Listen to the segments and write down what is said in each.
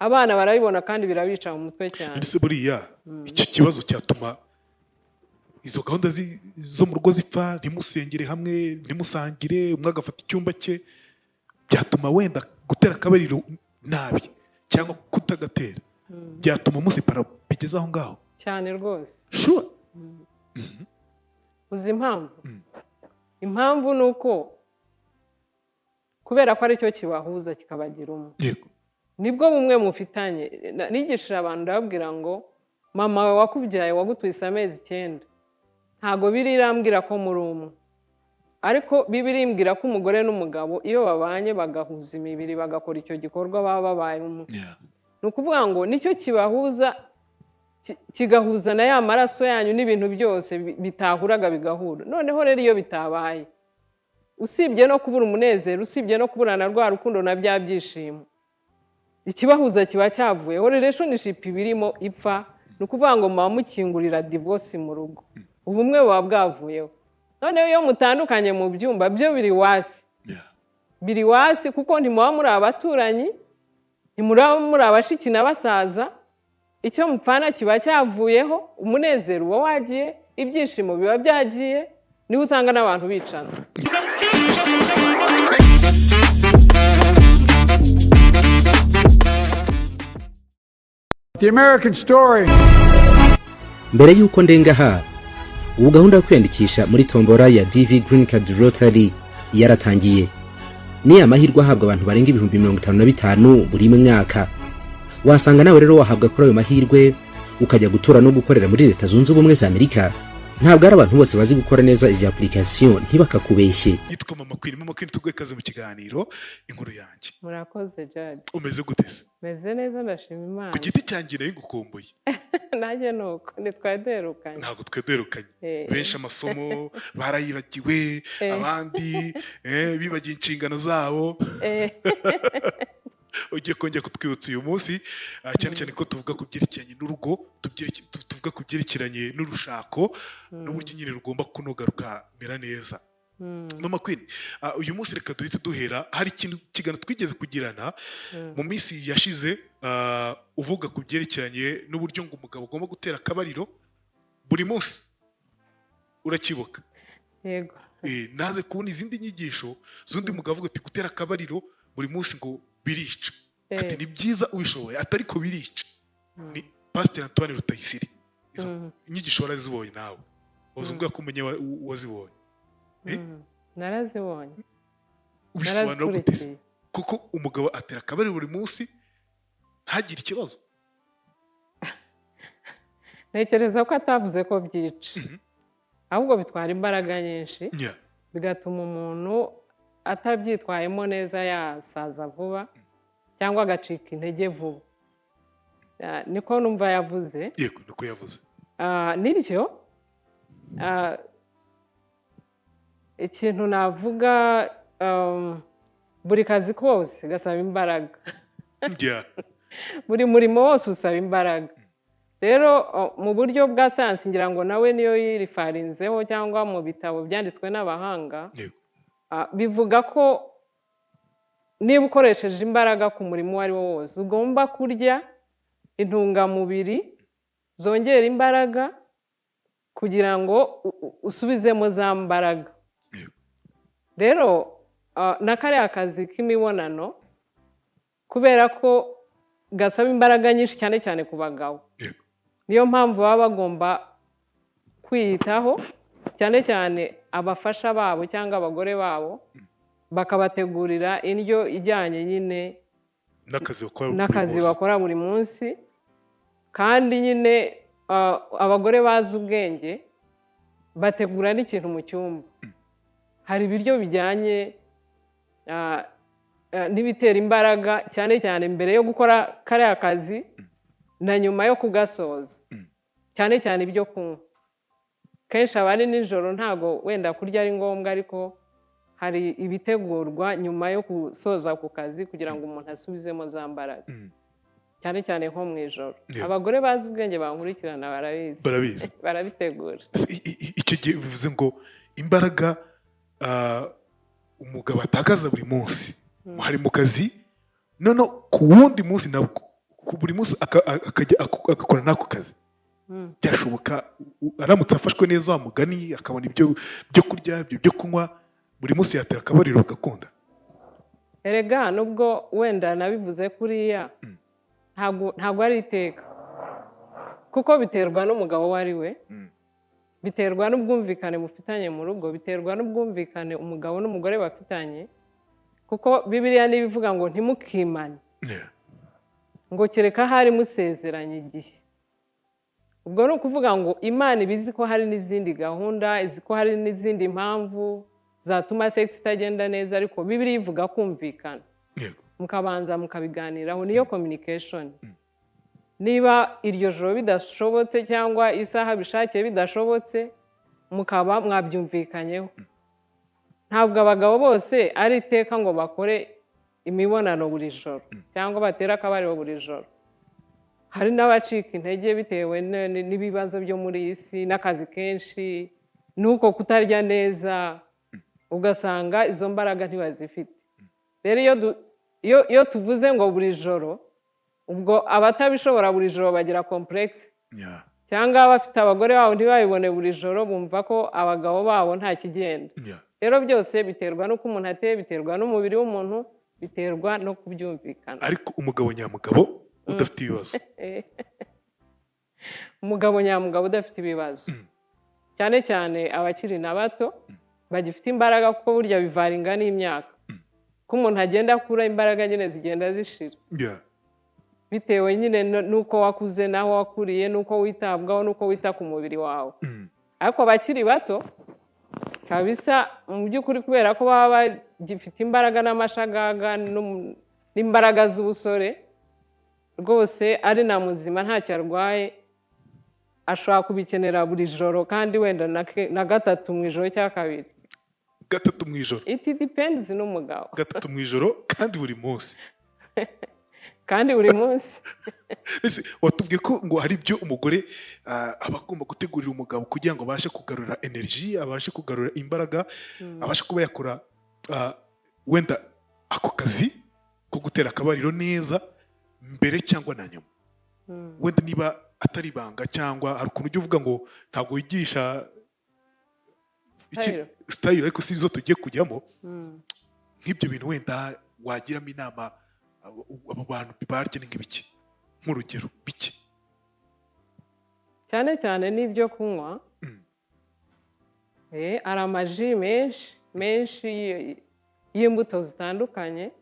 Abana barabibona kandi birabica mu mutwe cyane. Ndetse buriya icyo kibazo cyatuma izo gahunda zo mu rugo zipfa, ntimusengere hamwe, ntimusangire, umwe agafata icyumba cye, byatuma wenda gutera akabariro nabi cyangwa kutagatera byatuma musepara bigeze aho ngaho? Cyane rwose. Sure? Uzi impamvu? Impamvu ni uko kubera ko aricyo kibahuza kikabagira umwe. Nibwo bumwe mufitanye. Nigishije abantu, ndababwira ngo mama wawe wakubyaye, wagutwise amezi 9, ntabwo biri irambwira ko muri umwe, ariko Bibiliya imbwira ko umugore n'umugabo iyo babanye, bagahuza imibiri, bagakora icyo gikorwa, baba babaye umwe. Ni ukuvuga ngo nicyo kibahuza, kigahuza na ya maraso yanyu n'ibintu byose bitahuraga bigahura. Noneho rero iyo bitabaye, usibye no kubura umunezero, usibye no kubura na rwa rukundo na bya byishimo, ikibahuza kiba cyavuyeho, relationship ibirimo ipfa. Ni ukuvuga ngo muba mukingurira divorce mu rugo, ubumwe buba bwavuyeho. Noneho iyo mutandukanye mu byumba, byo biri worse. Biri worse kuko ntimuba muri abaturanyi, ntimuraba muri abashiki na basaza. Icyo mupfana kiba cyavuyeho, umunezero uba wagiye, ibyishimo biba byagiye, niho usanga n'abantu bicana. The American story. Mbere y'uko ndenga aha, ubu gahunda yo kwiyandikisha muri tombora ya DV Green Card Lottery yaratangiye. Ni amahirwe ahabwa abantu barenga 55,000 buri mwaka. Wasanga nawe rero wahabwa kuri ayo mahirwe, ukajya gutura no gukorera muri Leta Zunze Ubumwe za Amerika. Ntabwo ari abantu bose bazi gukora neza izi application, ntibakakubeshye. Yitwa Mama Queen. Mama Queen, tuguhe ikaze mu kiganiro Inkuru Yanjye. Murakoze, Jade. Umeze gute se? Meze neza, ndashima Imana. Ku giti cyanjye nayo ngukumbuye. Nanjye ni uko, ntitwari duherukanye. Ntabwo twe duherukanye. Benshi amasomo barayibagiwe, abandi bibagiwe inshingano zabo. Ugiye kongera kutwibutsa uyu munsi, cyane cyane ko tuvuga ku byerekeranye n'urugo, tuvuga ku byerekeranye n'urushako n'uburyo nyine rugomba kunoga rukamera neza. Mama Queen, uyu munsi reka duhite duhera, hari ikintu kiganiro twigeze kugirana mu minsi yashize, uvuga ku byerekeranye n'uburyo ngo umugabo agomba gutera akabariro buri munsi. Urakibuka? Yego. Naze kubona izindi nyigisho z'undi mugabo avuga ati gutera akabariro buri munsi ngo birica, ati ni byiza ubishoboye, ati ariko birica. Ni Pasiteri Antoine Rutayisire. Izo inyigisho warazibonye nawe, uzi ko umenye wazibonye? Narazibonye. Ubisobanura gute se? Narazikurikiye. Kuko umugabo atera akabariro buri munsi ntagire ikibazo. Ntekereza ko atavuze ko byica, ahubwo bitwara imbaraga nyinshi, bigatuma umuntu atabyitwayemo neza yasaza vuba cyangwa agacika intege vuba. Niko numva yavuze. Yego, niko yavuze. Nibyo. Ikintu navuga, buri kazi kose gasaba imbaraga. Buri murimo wose usaba imbaraga. Rero mu buryo bwa sayansi, ngira ngo nawe niyo yirifarinzeho, cyangwa mu bitabo byanditswe n'abahanga, bivuga ko niba ukoresheje imbaraga ku murimo uwo ari wo wose, ugomba kurya intungamubiri zongera imbaraga kugira ngo usubizemo za mbaraga. Rero na kariya kazi k'imibonano, kubera ko gasaba imbaraga nyinshi, cyane cyane ku bagabo, niyo mpamvu baba bagomba kwiyitaho cyane cyane, abafasha babo cyangwa abagore babo bakabategurira indyo ijyanye nyine n'akazi bakora buri n'akazi munsi. bakora buri munsi. Kandi nyine abagore bazi ubwenge bategura n'ikintu mu cyumba, hari ibiryo bijyanye n'ibitera imbaraga, cyane cyane mbere yo gukora kariya kazi na nyuma yo kugasoza, cyane cyane ibyo kunywa. Kenshi aba ari nijoro, ntabwo wenda kurya ari ngombwa, ariko hari ibitegurwa nyuma yo gusoza ku kazi kugira ngo umuntu asubizemo za mbaraga, cyane cyane nko mu ijoro. Abagore bazi ubwenge bankurikirana barabizi. Barabizi. Barabitegura. Icyo gihe bivuze ngo imbaraga umugabo atakaza buri munsi hari mu kazi, noneho ku wundi munsi nabwo Ku buri munsi akajya agakora n'ako kazi, byashoboka aramutse afashwe neza, wa mugani, akabona ibyo byo kurya, ibyo byo kunywa, buri munsi yatera akabariro bagakunda? Erega nubwo wenda nabivuze kuriya, ntabwo ari iteka, kuko biterwa n'umugabo uwo ari we, biterwa n'ubwumvikane mufitanye mu rugo, biterwa n'ubwumvikane umugabo n'umugore bafitanye, kuko Bibiliya niba ivuga ngo ntimukimane, ngo kereka hari musezeranye igihe. Ubwo ni ukuvuga ngo Imana iba izi ko hari n'izindi gahunda, izi ko hari n'izindi mpamvu zatuma sex itagenda neza, ariko Bibiliya ivuga kumvikana, mukabanza mukabiganiraho, niyo communication. Niba iryo joro bidashobotse cyangwa isaha bishakiye bidashobotse, mukaba mwabyumvikanyeho. Ntabwo abagabo bose ari iteka ngo bakore imibonano buri joro cyangwa batere akabariro buri joro. Hari n'abacika intege bitewe n'ibibazo byo muri iyi si, n'akazi kenshi, n'uko kutarya neza, ugasanga izo mbaraga ntibazifite. Rero iyo tuvuze ngo buri joro, ubwo abatabishobora buri joro bagira complexe, cyangwa abafite abagore babo ntibabibone buri joro, bumva ko abagabo babo nta kigenda. Rero byose biterwa n'uko umuntu ateye, biterwa n'umubiri w'umuntu, biterwa no kubyumvikana. Ariko umugabo nyamugabo udafite ibibazo? Umugabo nyamugabo udafite ibibazo, cyane cyane abakiri na bato bagifite imbaraga, kuko burya bivaringa n'imyaka, ko umuntu agenda akura imbaraga nyine zigenda zishira, bitewe nyine n'uko wakuze, n'aho wakuriye, n'uko witabwaho, n'uko wita ku mubiri wawe. Ariko abakiri bato kabisa, mu by'ukuri, kubera ko baba bagifite imbaraga n'amashagaga n'imbaraga z'ubusore, rwose ari na muzima ntacyo arwaye, ashobora kubikenera buri joro, kandi wenda na gatatu mu ijoro cya kabiri. Gatatu mu ijoro? It depends n'umugabo. Gatatu mu ijoro kandi buri munsi? Kandi buri munsi. Ese watubwiye ko ngo hari ibyo umugore aba agomba gutegurira umugabo kugira ngo abashe kugarura energy, abashe kugarura imbaraga, abashe kuba yakora wenda ako kazi ko gutera akabariro neza mbere cyangwa na nyuma? Wenda niba atari ibanga, cyangwa hari ukuntu ujya uvuga ngo ntabwo wigisha Style. Style, ariko si zo tugiye kujyamo. Nk'ibyo bintu wenda wagiramo inama abo bantu barya ni nk'ibiki, nk'urugero bike? Cyane cyane n'ibyo kunywa. Hari amaji menshi menshi y'imbuto zitandukanye.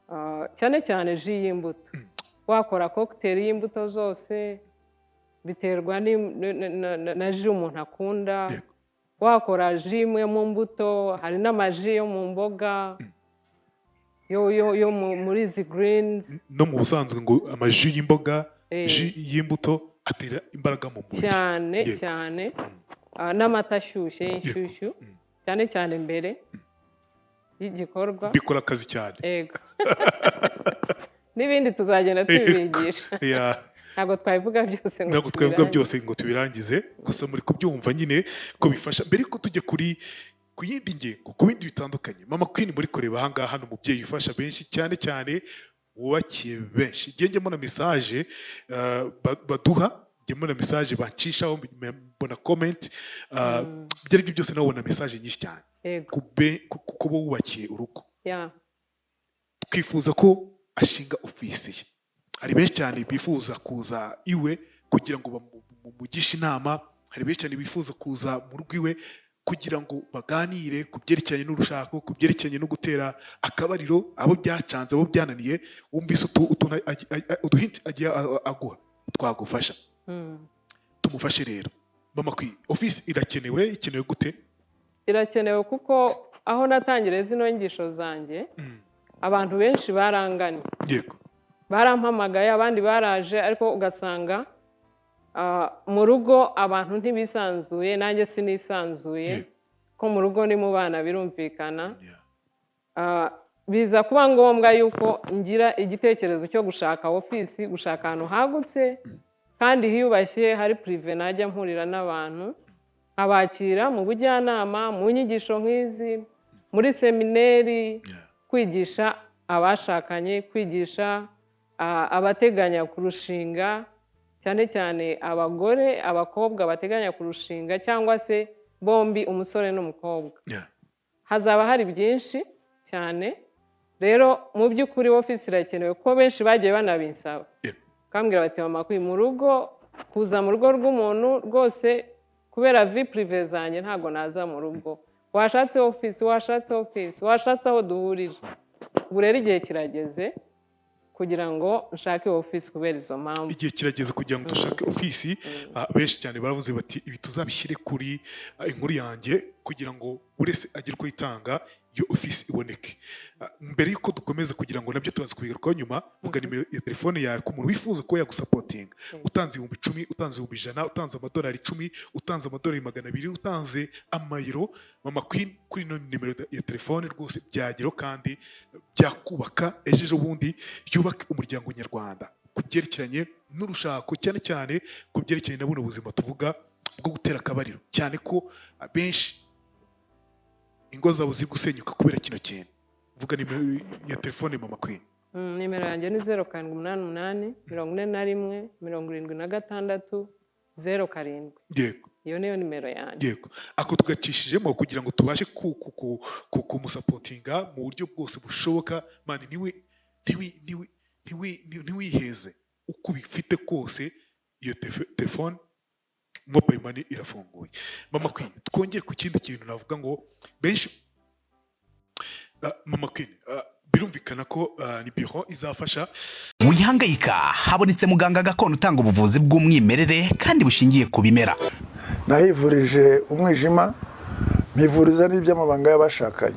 Ah, cyane cyane jus y'imbuto, wakora cocktail y'imbuto zose, biterwa na jus umuntu akunda. Wakora jus imwe mu mbuto, hari n'amaji yo mu mboga, yo muri izi greens. No mu busanzwe ngo amaji y'imboga, jus y'imbuto atera imbaraga mu mubiri. Cyane. Cyane. Ah, n'amata ashyushye y'inshyushyu, cyane cyane mbere y'igikorwa. Bikora akazi cyane. Ego, n'ibindi tuzagenda tubibigisha. Ntabwo twabivuga byose ngo Ntabwo twabivuga tubirangize. byose ngo tubirangize, gusa muri kubyumva nyine ko bifasha. Mbere yuko tujya ku yindi ngingo, ku bindi bitandukanye, Mama Queen muri kureba ahangaha hano, umubyeyi ufasha benshi, cyane cyane wubakiye benshi. Njye njya mbona message baduha, njya mbona message bancishaho, mbona comment, ibyo ari byo byose nawe ubona message nyinshi cyane kuba wubakiye urugo, twifuza ko ashinga ofisi ye. Hari benshi cyane bifuza kuza iwe kugira ngo bamugishe inama, hari benshi cyane bifuza kuza mu rugo iwe kugira ngo baganire ku byerekeranye n'urushako, ku byerekeranye no gutera akabariro, abo byacanze, abo byananiye. Wumvise utuntu uduhinti agiye aguha twagufasha. Tumufashe rero. Mama Queen, ofisi irakenewe, ikenewe gute? Irakenewe kuko aho natangiriye zino nyigisho zanjye, abantu benshi baranganye, barampamagaye, abandi baraje, ariko ugasanga mu rugo abantu ntibisanzuye, nanjye sinisanzuye, ko mu rugo ni mu bana, birumvikana. Biza kuba ngombwa yuko ngira igitekerezo cyo gushaka ofisi, gushaka ahantu hagutse kandi hiyubashye, hari privé, najya mpurira n'abantu nkabakira mu bujyanama, mu nyigisho nk'izi, muri séminaire, kwigisha abashakanye, kwigisha abateganya kurushinga, cyane cyane abagore, abakobwa bateganya kurushinga, cyangwa se bombi, umusore n'umukobwa. Hazaba hari byinshi cyane. Rero mu by'ukuri ofisi irakenewe, kuko benshi bagiye banabinsaba, kambwira bati: "Mama Queen, mu rugo, kuza mu rugo rw'umuntu rwose, kubera vie privée zanjye ntabwo naza mu rugo. Washatse ofisi, washatse ofisi, washatse aho duhurira." Ubu rero igihe kirageze kugira ngo nshake ofisi kubera izo mpamvu. Igihe kirageze kugira ngo dushake ofisi. Benshi cyane baravuze bati: "Ibi tuzabishyire kuri inkuru yanjye kugira ngo buri wese agire uko yitanga, iyo ofisi iboneke." Mbere y'uko dukomeza, kugira ngo nabyo tubaze kubigarukaho nyuma, vuga nimero ya telefone yawe ku muntu wifuza kuba yagusupportinga. Utanze 10,000, utanze 100,000, utanze amadolari 10, utanze amadolari 200, utanze amayero, Mama Queen, kuri ino nimero ya telefone rwose byageraho kandi byakubaka ejo ejo bundi, yubake umuryango nyarwanda ku byerekeranye n'urushako, cyane cyane ku byerekeranye na buno buzima tuvuga bwo gutera akabariro, cyane ko abenshi ingo zabo ziri gusenyuka kubera kino kintu. Vuga nimero ya telefone, Mama Queen. Nimero yanjye ni 0788 41 76 07. Iyo niyo nimero yanjye. Yego, ako tugacishijemo kugira ngo tubashe kumusupportinga mu buryo bwose bushoboka. Mani, niwe ntiwiheze uko ubifite kose, iyo telefone mobile money irafunguye. Mama Queen, twongere ku kindi kintu navuga ngo benshi, Mama Queen, birumvikana ko ni biro izafasha. Wihangayika, habonetse muganga gakondo utanga ubuvuzi bw'umwimerere kandi bushingiye ku bimera. Nahivurije umwijima, mpivuriza n'iby'amabanga y'abashakanye,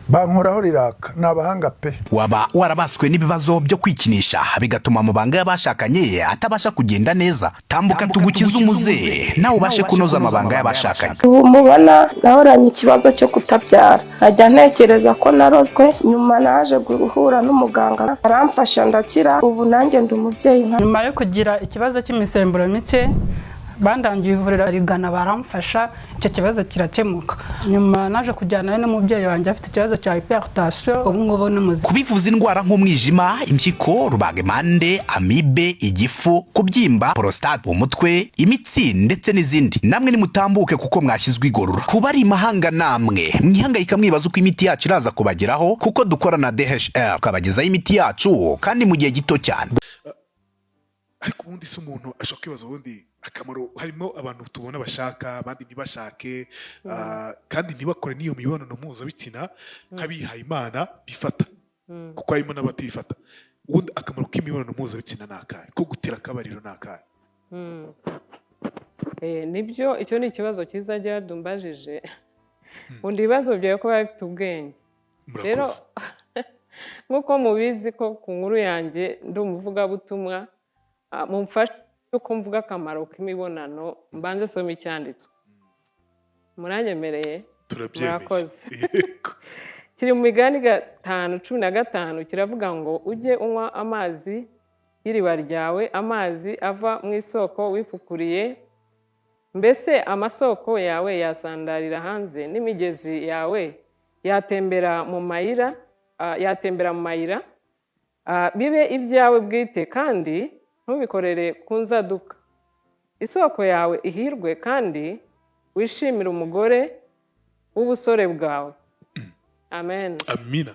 bankoraho riraka, ni abahanga pe. Waba warabaswe n'ibibazo byo kwikinisha bigatuma amabanga y'abashakanye atabasha kugenda neza? Tambuka tugukize umuze, nawe ubashe kunoza amabanga y'abashakanye. Ubu mubona nahoranye ikibazo cyo kutabyara, nkajya ntekereza ko narozwe. Nyuma naje guhura n'umuganga aramfasha ndakira, ubu nanjye ndi umubyeyi nka Nyuma yo kugira ikibazo cy'imisemburo mike, bandangiye ivuriro rigana, baramfasha, icyo kibazo kirakemuka. Nyuma naje kujyanayo n'umubyeyi wanjye afite ikibazo cya hypertension, ubu ngubu ni muzima. Kubivuza indwara nk'umwijima, impyiko, rubagimpande, amibe, igifu, kubyimba, prostate, umutwe, imitsi ndetse n'izindi, namwe nimutambuke kuko mwashyizwe igorora. Kuba ari imahanga, namwe mwihangayika mwibaza uko imiti yacu iraza kubageraho, kuko dukora na DHL tukabagezaho imiti yacu kandi mu gihe gito cyane. Ariko ubundi se umuntu ashobora kwibaza ubundi akamaro, harimo abantu tubona bashaka, abandi ntibashake, kandi ntibakore n'iyo mibonano mpuzabitsina nk'abihaye Imana bifata, kuko harimo n'abatifata. Ubundi akamaro k'imibonano mpuzabitsina ni akahe? Ko gutera akabariro ni akahe? Nibyo, icyo ni ikibazo cyiza Gerard umbajije. Ubundi ibibazo byawe ko biba bifite ubwenge rero. Murakoze. Nk'uko mubizi ko ku nkuru yanjye ndi umuvugabutumwa, mumfashe uko mvuga akamaro k'imibonano, mbanze soma icyanditswe. Muranyemereye? Turabyemeye. Murakoze. Yego. Kiri mu Migani 5:15, kiravuga ngo: "Ujye unywa amazi y'iriba ryawe, amazi ava mu isoko wifukuriye. Mbese amasoko yawe yasandarira hanze, n'imigezi yawe yatembera mu mayira, yatembera mu mayira? Bibe ibyawe bwite, kandi ntubikorere ku nzaduka. Isoko yawe ihirwe, kandi wishimire umugore w'ubusore bwawe." Amen. Amina.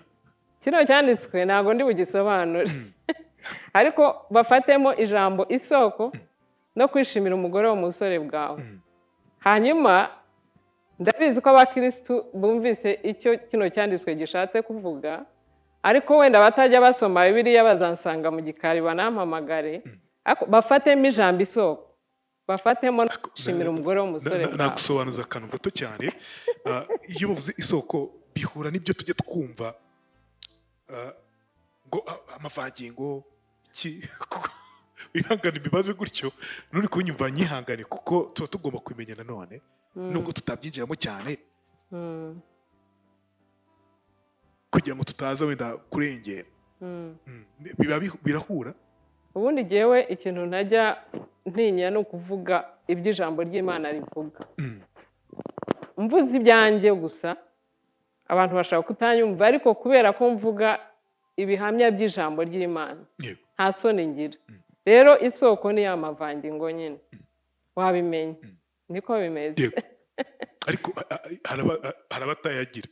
Kino cyanditswe ntabwo ndi bugisobanure, ariko bafatemo ijambo isoko no kwishimira umugore wo mu busore bwawe. Hanyuma ndabizi ko abakirisitu bumvise icyo kino cyanditswe gishatse kuvuga, ariko wenda batajya basoma Bibiliya bazansanga mu gikari banampamagare. Ariko bafatemo ijambo isoko, bafatemo no kwishimira umugore w'umusore bwawe. Nagusobanuza akantu gato cyane. Iyo bavuze isoko bihura n'ibyo tujya twumva, ngo amavangingo iki. Wihangane ibibazo gutyo none kunyumva, nyihangane, kuko tuba tugomba kubimenya nanone nubwo tutabyinjiramo cyane, kugira ngo tutaza wenda kurengera. Biba birahura. Ubundi jyewe ikintu ntajya ntinya ni ukuvuga ibyo ijambo ry'Imana rivuga. Mvuze ibyanjye gusa abantu bashobora kutanyumva, ariko kubera ko mvuga ibihamya by'ijambo ry'Imana. Nta soni ngira. Rero isoko ni ya mavangingo nyine, wabimenya niko bimeze. Yego. Ariko hari abatayagira,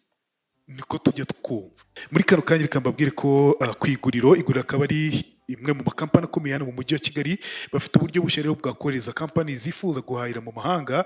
niko tujya twumva. Muri kano kanya reka mbabwire ko ku iguriro, iguriro akaba ari imwe mu makampani akomeye hano mu mujyi wa Kigali, bafite uburyo bushya rero bwakohereza kampani zifuza guhahira mu mahanga.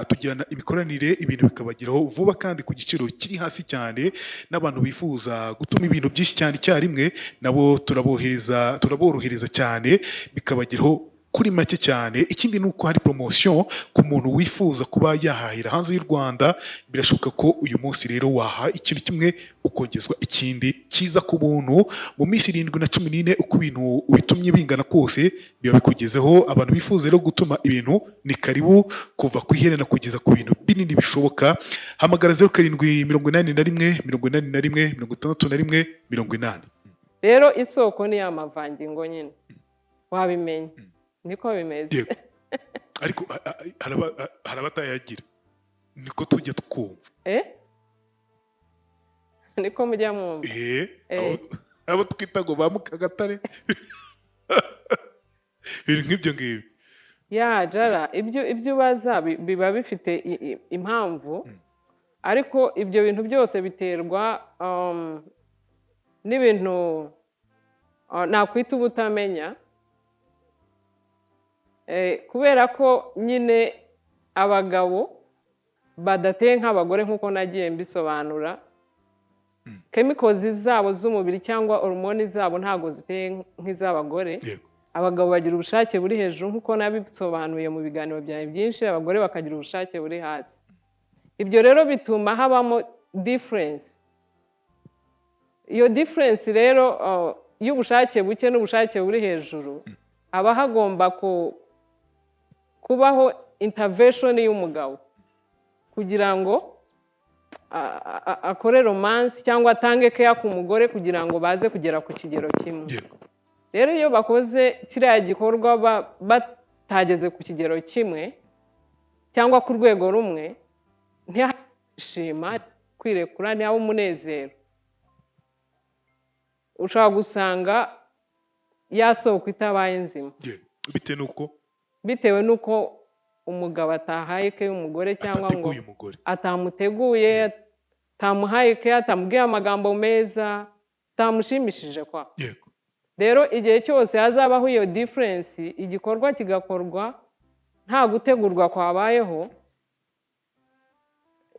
Tugirana imikoranire, ibintu bikabageraho vuba kandi ku giciro kiri hasi cyane. N'abantu bifuza gutuma ibintu byinshi cyane icyarimwe nabo turabohereza, turaborohereza cyane, bikabageraho kuri make cyane. Ikindi ni uko hari promotion ku muntu wifuza kuba yahahira hanze y'u Rwanda. Birashoboka ko uyu munsi rero waha ikintu kimwe ukongezwa ikindi kiza ku buntu mu minsi 7 na 14. Uko ibintu ubitumye bingana kose biba bikugezeho. Abantu bifuza rero gutuma ibintu ni karibu, kuva ku iherena kugeza ku bintu binini bishoboka. Hamagara 0781 81 61 80. Rero isoko ni ya mavangingo nyine, wabimenya niko bimeze. Yego. Ariko hari abatayagira, niko tujya twumva. Niko mujya mwumva. Abo twita ngo ba Mukagatare, ibintu nk'ibyo ngibyo. Ya jara, ibyo ubaza biba bifite impamvu, ariko ibyo bintu byose biterwa n'ibintu nakwita ubutamenya. Kubera ko nyine abagabo badateye nk'abagore nk'uko nagiye mbisobanura, chemicals zabo z'umubiri cyangwa hormone zabo ntago ziteye nk'iz'abagore. Abagabo bagira ubushake buri hejuru nk'uko nabisobanuye mu biganiro byanjye byinshi, abagore bakagira ubushake buri hasi. Ibyo rero bituma habamo difference. Iyo difference rero y'ubushake buke n'ubushake buri hejuru, haba hagomba kubaho intervention y'umugabo kugira ngo akore romance cyangwa atange care ku mugore kugira ngo baze kugera ku kigero kimwe. Rero iyo bakoze kiriya gikorwa batageze ku kigero kimwe cyangwa ku rwego rumwe, ntihashima kwirekura, ntihaba umunezero. Ushobora gusanga ya soko itabaye nzima. Bitewe nuko umugabo atahaye ke y'umugore cyangwa ngo atamuteguye, atamuhaye ke, atamubwiye amagambo meza, atamushimishije kwa. Rero igihe cyose hazabaho iyo difference, igikorwa kigakorwa nta gutegurwa kwabayeho,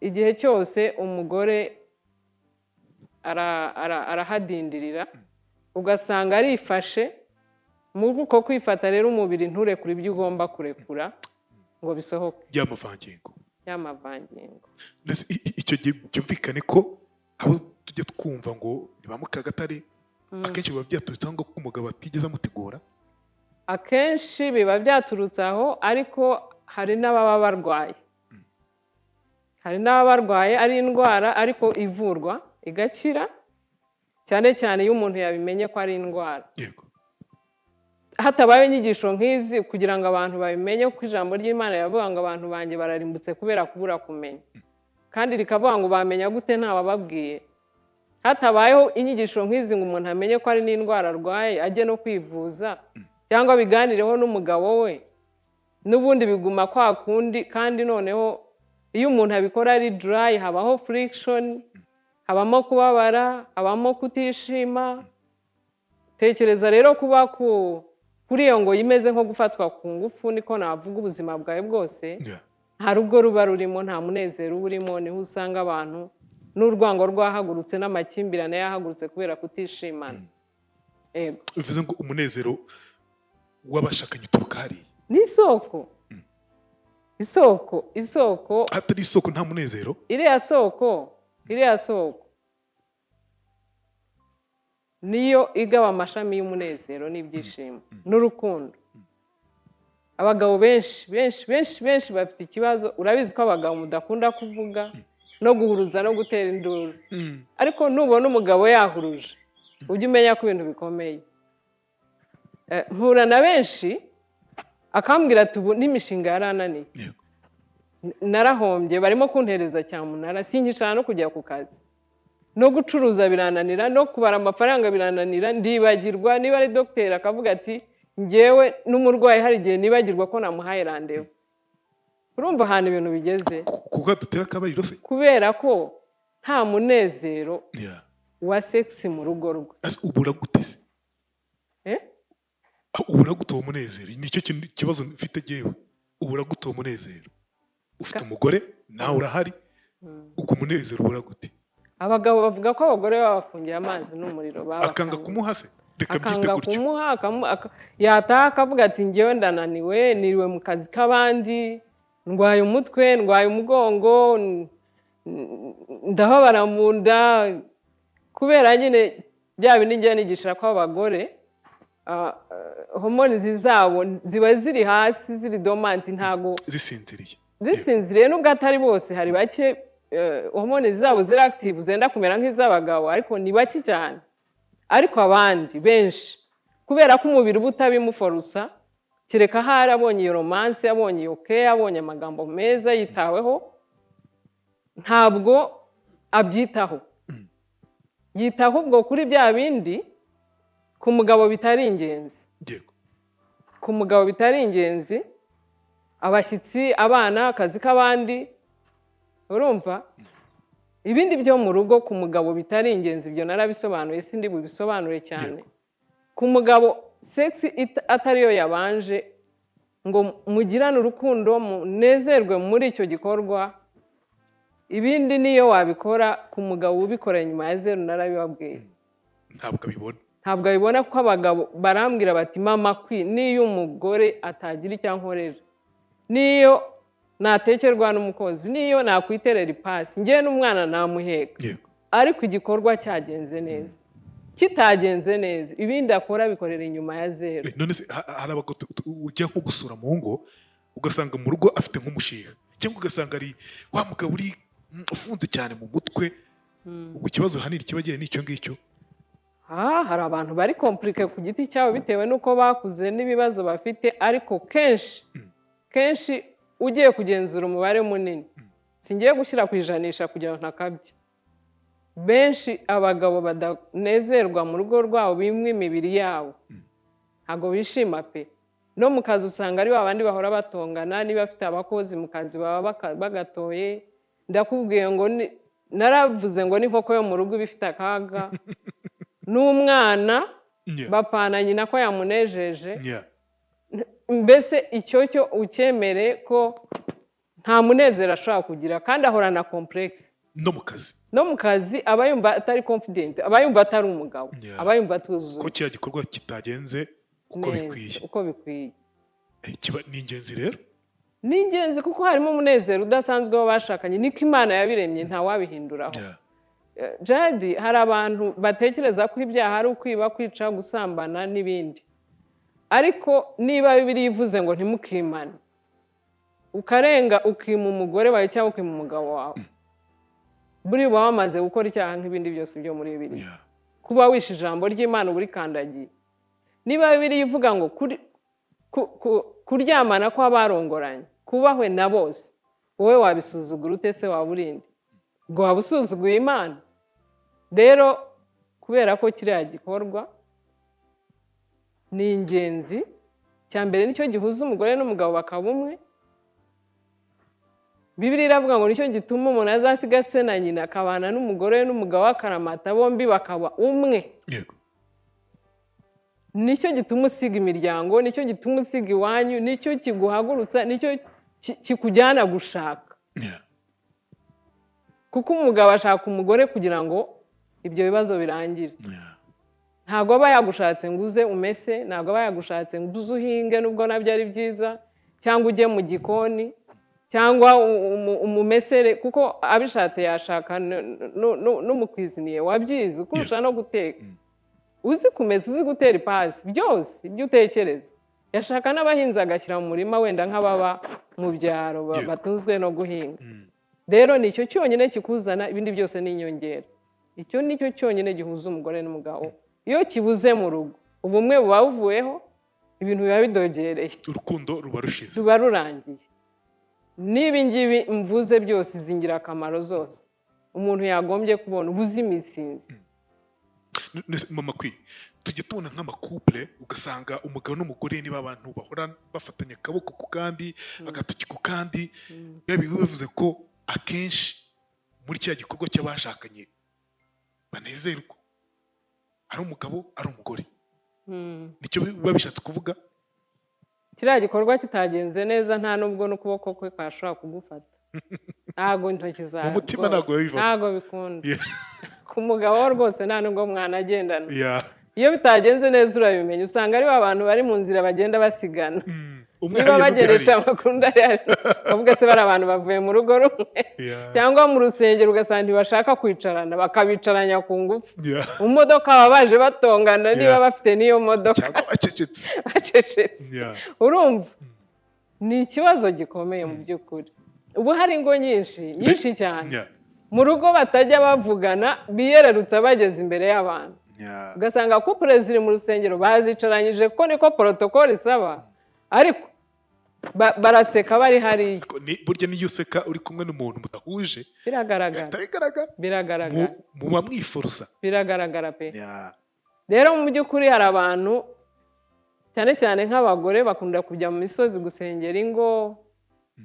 igihe cyose umugore arahadindirira, ugasanga arifashe. Muri uko kwifata rero umubiri nturekure ibyo ugomba kurekura ngo bisohoke. Y'amavangingo. Icyo gihe byumvikane ko abo tujya twumva ngo ni ba Mukagatare, akenshi biba byaturutse aho ngo umugabo atigeze amutegura. Akenshi biba byaturutse aho, ariko hari n'ababa barwaye. Hari n'ababa barwaye ari indwara ariko ivurwa igakira, cyane cyane iyo umuntu yabimenye ko ari indwara. Hatabaye inyigisho nk'izi kugira ngo abantu babimenye, kuko ijambo ry'Imana riravuga ngo abantu banjye bararimbutse kubera kubura kumenya, kandi rikavuga ngo bamenya gute ntabababwiye. Hatabayeho inyigisho nk'izi ngo umuntu amenye ko ari n'indwara arwaye ajye no kwivuza cyangwa biganireho n'umugabo we, n'ubundi biguma kwa kundi. Kandi noneho iyo umuntu abikora ari dry, habaho friction, habamo kubabara, habamo kutishima. Tekereza rero kuba kuri iyo ngo imeze nko gufatwa ku ngufu, niko navuga ubuzima bwawe bwose. Nta rugo ruba rurimo, nta munezero urimo, niho usanga abantu n'urwango rwahagurutse n'amakimbirane yahagurutse kubera kutishimana. Bivuze ngo umunezero w'abashakanye uturuka hariya. Ni isoko. Isoko. Atari isoko nta munezero. Iriya soko niyo igaba amashami y'umunezero n'ibyishimo n'urukundo. Abagabo benshi benshi benshi benshi bafite ikibazo. Urabizi ko abagabo mudakunda kuvuga no guhuruza no gutera induru, ariko nubona umugabo yahuruje ujye umenya ko ibintu bikomeye. Mpura na benshi akambwira ati ubu n'imishinga yarananiye, narahombye, barimo kuntereza cyamunara, sinkishaka no kujya ku kazi. No gucuruza birananira, no kubara amafaranga birananira, ndibagirwa. Niba ari dogiteri akavuga ati ngewe n'umurwayi hari igihe nibagirwa ko namuhaye randevu. Urumva ahantu ibintu bigeze. Kuko adatera akabariro se? Kubera ko nta munezero wa sex mu rugo rwe. Ubura gute se? Ubura gute uwo munezero? Nicyo kibazo mfite jyewe. Ubura gute uwo munezero? Ufite umugore nawe urahari, ubwo umunezero ubura gute? Abagabo bavuga ko abagore babafungiye amazi n'umuriro, akanga kumuha se? Reka mbyite gutyo. Kumuha, yataha akavuga ati ngewe ndananiwe, niriwe mu kazi k'abandi, ndwaye umutwe, ndwaye umugongo, ndababara mu nda. Kubera nyine bya bindi njya nigisha ko abagore hormone zabo ziba ziri hasi, ziri dormant, ntago zisinziriye. Nubwo atari bose, hari bake hormone zabo ziri active zenda kumera nk'iz'abagabo, ariko ni bake cyane. Ariko abandi benshi kubera ko umubiri uba utabimuforusa, kereka ahari abonye iyo romance, abonye iyo care, abonye amagambo meza, yitaweho, ntabwo abyitaho. Yitaho ubwo kuri bya bindi ku mugabo bitari ingenzi. Ku mugabo bitari ingenzi, abashyitsi, abana, akazi k'abandi, urumva ibindi byo mu rugo ku mugabo bitari ingenzi, ibyo narabisobanuye, sindi bubisobanure cyane. Ku mugabo sex atariyo yabanje ngo mugirane urukundo, munezerwe muri icyo gikorwa. Ibindi niyo wabikora ku mugabo ubikora nyuma ya zeru, narabibabwiye. Ntabwo abibona. Ntabwo abibona, kuko abagabo barambwira bati mama kwi, niyo umugore atagira icyo ankorera, niyo natekerwa n'umukozi, niyo nakwiterera ipasi, ngewe n'umwana namuheka, ariko igikorwa cyagenze neza. Kitagenze neza, ibindi akora bikorera inyuma ya zeru. None se hari abagabo ujya nko gusura mu ngo ugasanga mu rugo afite nk'umushiha, cyangwa ugasanga ari wa mugabo uri ufunze cyane mu mutwe, ubwo ikibazo hanini kiba gihe n'icyo ngicyo. Hari abantu bari compliqué ku giti cyabo bitewe n'uko bakuze n'ibibazo bafite, ariko kenshi kenshi ugiye kugenzura umubare munini, singiye gushyira ku ijanisha kugira ngo ntakabye, benshi abagabo badanezerwa mu rugo rwabo, bimwe imibiri yabo ntabwo bishima pe. No mu kazi usanga ari babandi bahora batongana, niba afite abakozi mu kazi baba bagatoye. Ndakubwiye ngo naravuze ngo n'inkoko yo mu rugo iba ifite akaga, n'umwana bapfana nyina ko yamunejeje. Mbese icyo cyo ukemere ko nta munezero ashobora kugira, kandi ahorana complexe. No mu kazi aba yumva atari confident, aba yumva atari umugabo, aba yumva atuzuye ko kiriya gikorwa kitagenze uko bikwiye. Uko bikwiye. Ni ingenzi rero. Ni ingenzi kuko harimo umunezero udasanzwe w'abashakanye, niko Imana yabiremye, nta wabihinduraho. Jadi hari abantu batekereza ko ibyaha ari ukwiba, kwica, gusambana n'ibindi. Ariko niba Bibiliya ivuze ngo ntimukimane, ukarenga ukima umugore wawe cyangwa ukima umugabo wawe, buri uba wamaze gukora icyaha nk'ibindi byose byo muri Bibiliya. Kuba wishe ijambo ry'Imana uba urikandagiye. Niba Bibiliya ivuga ngo kuryamana kw'abarongoranye kubahwe na bose, wowe wabisuzugura ute se? Waba urinde ngo waba usuzuguye Imana? Rero kubera ko kiriya gikorwa ni ingenzi, cya mbere nicyo gihuza umugore n'umugabo bakaba umwe. Bibiliya iravuga ngo nicyo gituma umuntu azasiga se na nyina akabana n'umugore n'umugabo akaramata, bombi bakaba umwe. Nicyo gituma usiga imiryango, nicyo gituma usiga iwanyu, nicyo kiguhagurutsa, nicyo kikujyana gushaka. Kuko umugabo ashaka umugore kugira ngo ibyo bibazo birangire. Ntabwo aba yagushatse ngo uze umese, ntabwo aba yagushatse ngo uze uhinge, nubwo nabyo ari byiza, cyangwa ujye mu gikoni, cyangwa umumesere, kuko abishatse yashaka n'umukwiziniye wabyize ukurusha no guteka, uzi kumesa, uzi gutera ipasi, byose ibyo utekereza. Yashaka n'abahinzi agashyira mu murima, wenda nk'ababa mu byaro batunzwe no guhinga. Rero nicyo cyonyine kikuzana, ibindi byose ni inyongera. Icyo nicyo cyonyine gihuza umugore n'umugabo. Iyo kibuze mu rugo, ubumwe buba buvuyeho, ibintu biba bidogereye, urukundo ruba rushize, ruba rurangiye. N'ibi ngibi mvuze byose, izi ngirakamaro zose Umuntu yagombye kubona ubuzimisinzi. Mama Kwi, tujya tubona nk'ama couple, ugasanga umugabo n'umugore niba abantu bahora bafatanya akaboko ku kandi, agatoki ku kandi, biba bivuze ko akenshi muri cya gikorwa cy'abashakanye banezerwa, ari umugabo ari umugore. Nicyo biba bishatse kuvuga. Kiriya gikorwa kitagenze neza, nta nubwo n'ukuboko kwe kwashobora kugufata, ntabwo intoki zawe Mu mutima rwose, ntabwo bibivamo. Ntabwo bikunda. Ku mugabo we rwose nta nubwo mwanagendana. Iyo bitagenze neza urabimenya, usanga ari ba bantu bari mu nzira bagenda basigana. Umwe Niba hariya n'undi bageresha hariya. amakuru, undi ari hariya, bavuga se bari abantu bavuye mu rugo rumwe? Cyangwa mu rusengero ugasanga ntibashaka kwicarana, bakabicaranya ku ngufu. Mu modoka baba baje batongana niba bafite n'iyo modoka. Cyangwa bacecetse. Bacecetse. Urumva ni ikibazo gikomeye mu by'ukuri. Ubu hari ingo nyinshi nyinshi cyane mu rugo batajya bavugana, biyererutsa bageze imbere y'abantu. Ugasanga couple ziri mu rusengero, bazicaranyije kuko niko protocol isaba, ariko baraseka bari hariya. Ariko burya niyo useka uri kumwe n'umuntu mudahuje, Biragaragara. bihita bigaragara. Biragaragara. Muba mwiforusa. Biragaragara pe. Rero mu by'ukuri hari abantu, cyane cyane nk'abagore, bakunda kujya mu misozi gusengera ingo.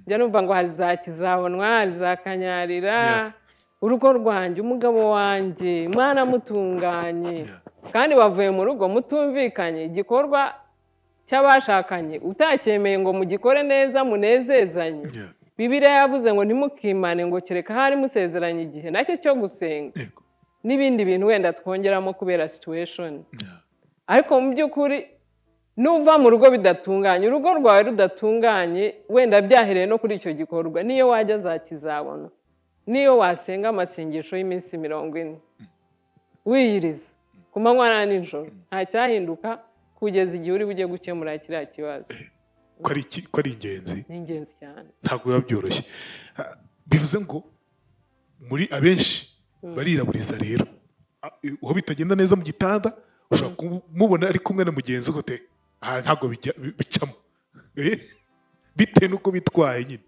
Njya numva ngo hari za Kizabonwa, hari za Kanyarira, urugo rwanjye, umugabo wanjye, mwana mutunganye. Kandi wavuye mu rugo mutumvikanye. Igikorwa cy'abashakanye utacyemeye ngo mugikore neza munezezanye. Bibiliya yavuze ngo ntimukimane ngo kereka hari musezeranye igihe nacyo cyo gusenga n'ibindi bintu wenda twongeramo kubera situation. Ariko mu by'ukuri nuva mu rugo bidatunganye, urugo rwawe rudatunganye, wenda byahereye no kuri icyo gikorwa, niyo wajya za Kizabona, niyo wasenga amasengesho y'iminsi 40 wiyiriza ku manywa na nijoro, nta cyahinduka kugeza igihe uri bujye gukemura kiriya kibazo. Ko ari ingenzi. Ni ingenzi cyane. Ntabwo biba byoroshye. Ah, bivuze ngo muri abenshi bariraburiza rero. Ah, uwo bitagenda neza mu gitanda ushobora kumubona ari kumwe na mugenzi we ute, aha ntabwo bicamo, bitewe n'uko bitwaye nyine.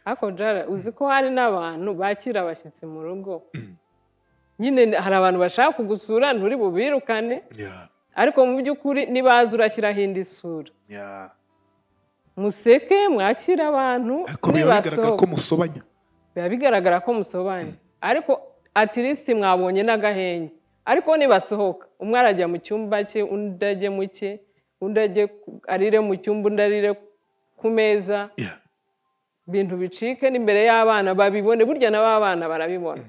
Ariko Jara, uzi ko hari n'abantu bakira abashyitsi mu rugo nyine, hari abantu bashaka kugusura, nturi bubirukane, ariko mu by'ukuri nibaza urashyiraho indi sura. Museke, mwakire abantu. Ariko biba bigaragara ko Nibasohoka musobanya. Biba bigaragara ko musobanya, ariko at least mwabonye n'agahenge. Ariko nibasohoka, umwe arajya mu cyumba cye, undi ajye mu cye, undi ajye arire mu cyumba, undi arire ku meza. Ibintu bicike n'imbere y'abana babibone. Burya nabo abana barabibona.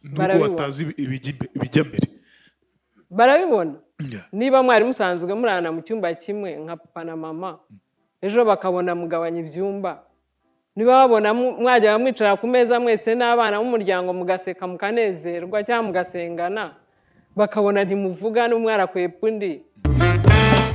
Nubwo Barabibona. batazi ibijya mbere. Barabibona. Niba mwari musanzwe murana mu cyumba kimwe nka papa na mama, ejo bakabona mugabanya ibyumba, niba babona mwajyaga mwicara ku meza mwese n'abana b'umuryango mugaseka mukanezerwa cyangwa mugasengana, bakabona ntimuvuga n'umwe arakwepa undi.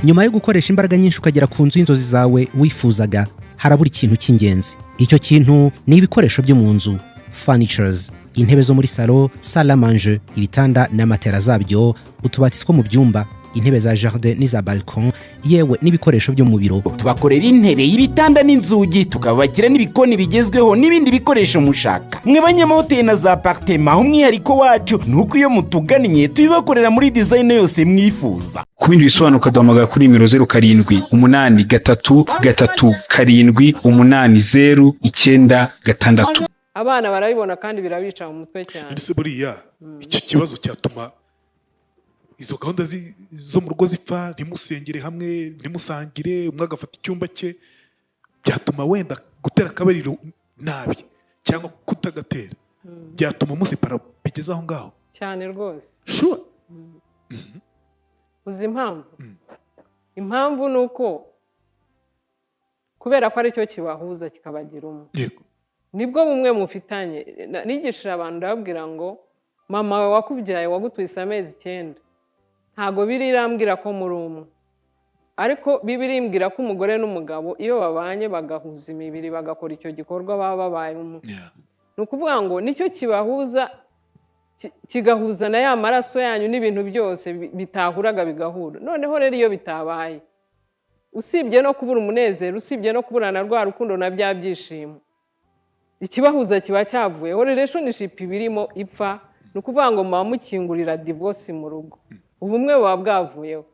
Nyuma yo gukoresha imbaraga nyinshi ukagera ku nzu y'inzozi zawe wifuzaga, harabura ikintu cy'ingenzi. Icyo kintu ni ibikoresho byo mu nzu, furnitures: intebe zo muri salo, salle à manger, ibitanda na matera zabyo, utubati two mu byumba, intebe za jardin n'iza balcon, yewe n'ibikoresho byo mu biro. Tubakorera intebe, y'ibitanda n'inzugi, tukabakira n'ibikoni bigezweho n'ibindi bikoresho mushaka. Mwe banyamahoteli na za appartement, umwihariko wacu ni uko iyo mutugannye tubibakorera muri design yose mwifuza. Ku bindi bisobanuro ukaduhamagara kuri nimero 0783378096. Abana barabibona kandi birabica mu mutwe cyane. Ndetse buriya icyo kibazo cyatuma izo gahunda zo mu rugo zipfa, ntimusengere hamwe, ntimusangire, umwe agafata icyumba cye, byatuma wenda gutera akabariro nabi cyangwa kutagatera byatuma musepara bigeze aho ngaho? Cyane rwose. Sure. Uzi impamvu? Impamvu ni uko kubera ko aricyo kibahuza kikabagira umwe. Nibwo bumwe mufitanye. Nigishije abantu, ndababwira ngo mama wawe wakubyaye, wagutwise amezi 9, ntabwo biri irambwira ko muri umwe, ariko Bibiliya imbwira ko umugore n'umugabo iyo babanye bagahuza imibiri, bagakora icyo gikorwa, baba babaye umwe. Ni ukuvuga ngo nicyo kibahuza, kigahuza na ya maraso yanyu n'ibintu byose bitahuraga bigahura. Noneho rero iyo bitabaye, usibye no kubura umunezero, usibye no kubura na rwa rukundo na bya byishimo. Ikibahuza kiba cyavuyeho, relationship ibirimo ipfa. Ni ukuvuga ngo muba mukingurira divorce mu rugo, ubumwe buba bwavuyeho.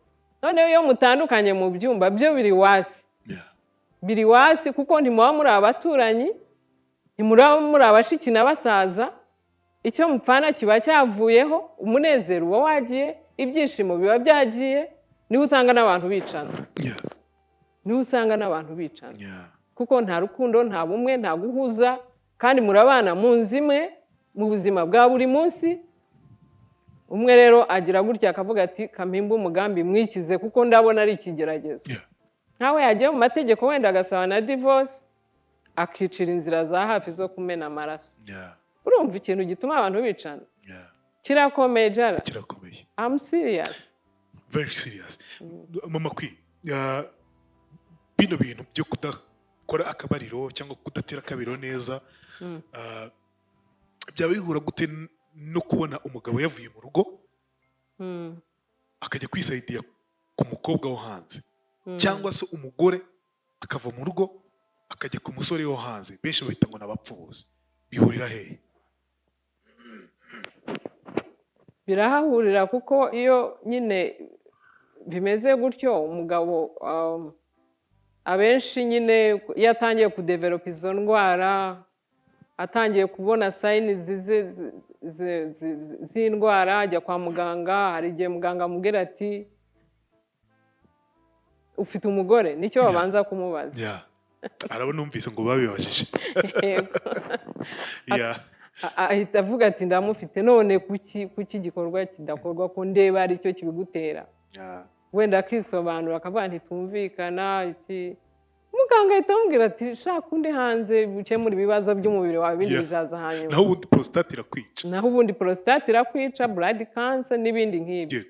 Noneho iyo mutandukanye mu byumba byo biri worse, biri worse, kuko ntimuba muri abaturanyi, ntimuraba muri abashiki na basaza. Icyo mupfana kiba cyavuyeho, umunezero uba wagiye, ibyishimo biba byagiye. Niho usanga n'abantu bicana, niho usanga n'abantu bicana, kuko nta rukundo, nta bumwe, nta guhuza, kandi murabana mu nzu imwe mu buzima bwa buri munsi. Umwe rero agira gutya akavuga ati: "Kampimba umugambi mwikize, kuko ndabona ari ikigeragezo." Nkawe yagiye mu mategeko, wenda agasaba na divorce, akicira inzira za hafi zo kumena amaraso. Urumva ikintu gituma abantu bicana kirakomeye, Jara. Kirakomeye. I'm serious. Very serious, Mama Kwi. Bino bintu byo kudakora akabariro cyangwa kudatera akabariro neza, byaba bihura gute no kubona umugabo yavuye mu rugo akajya kwisayidiya ku mukobwa wo hanze, cyangwa se umugore akava mu rugo akajya ku musore wo hanze, benshi bahita ngo ni abapfubuzi? Bihurira hehe? Birahahurira, kuko iyo nyine bimeze gutyo, umugabo abenshi nyine iyo atangiye kudevelopa izo ndwara, atangiye kubona signs z'indwara, ajya kwa muganga. Hari igihe muganga amubwira ati: "Ufite umugore?" Nicyo babanza kumubaza. Yeah. Arabo numvise ngo babibajije. Yego. Ahita avuga ati: "Ndamufite." "None kuki igikorwa kidakorwa, ko ndeba aricyo kibigutera?" Wenda akisobanura, akavuga ntitumvikana iki. Muganga ahita amubwira ati: "Shaka undi hanze ukemura ibibazo by'umubiri wawe, ibindi bizaza hanyuma." Naho ubundi prostate irakwica. Naho ubundi prostate irakwica, blood cancer n'ibindi nk'ibyo.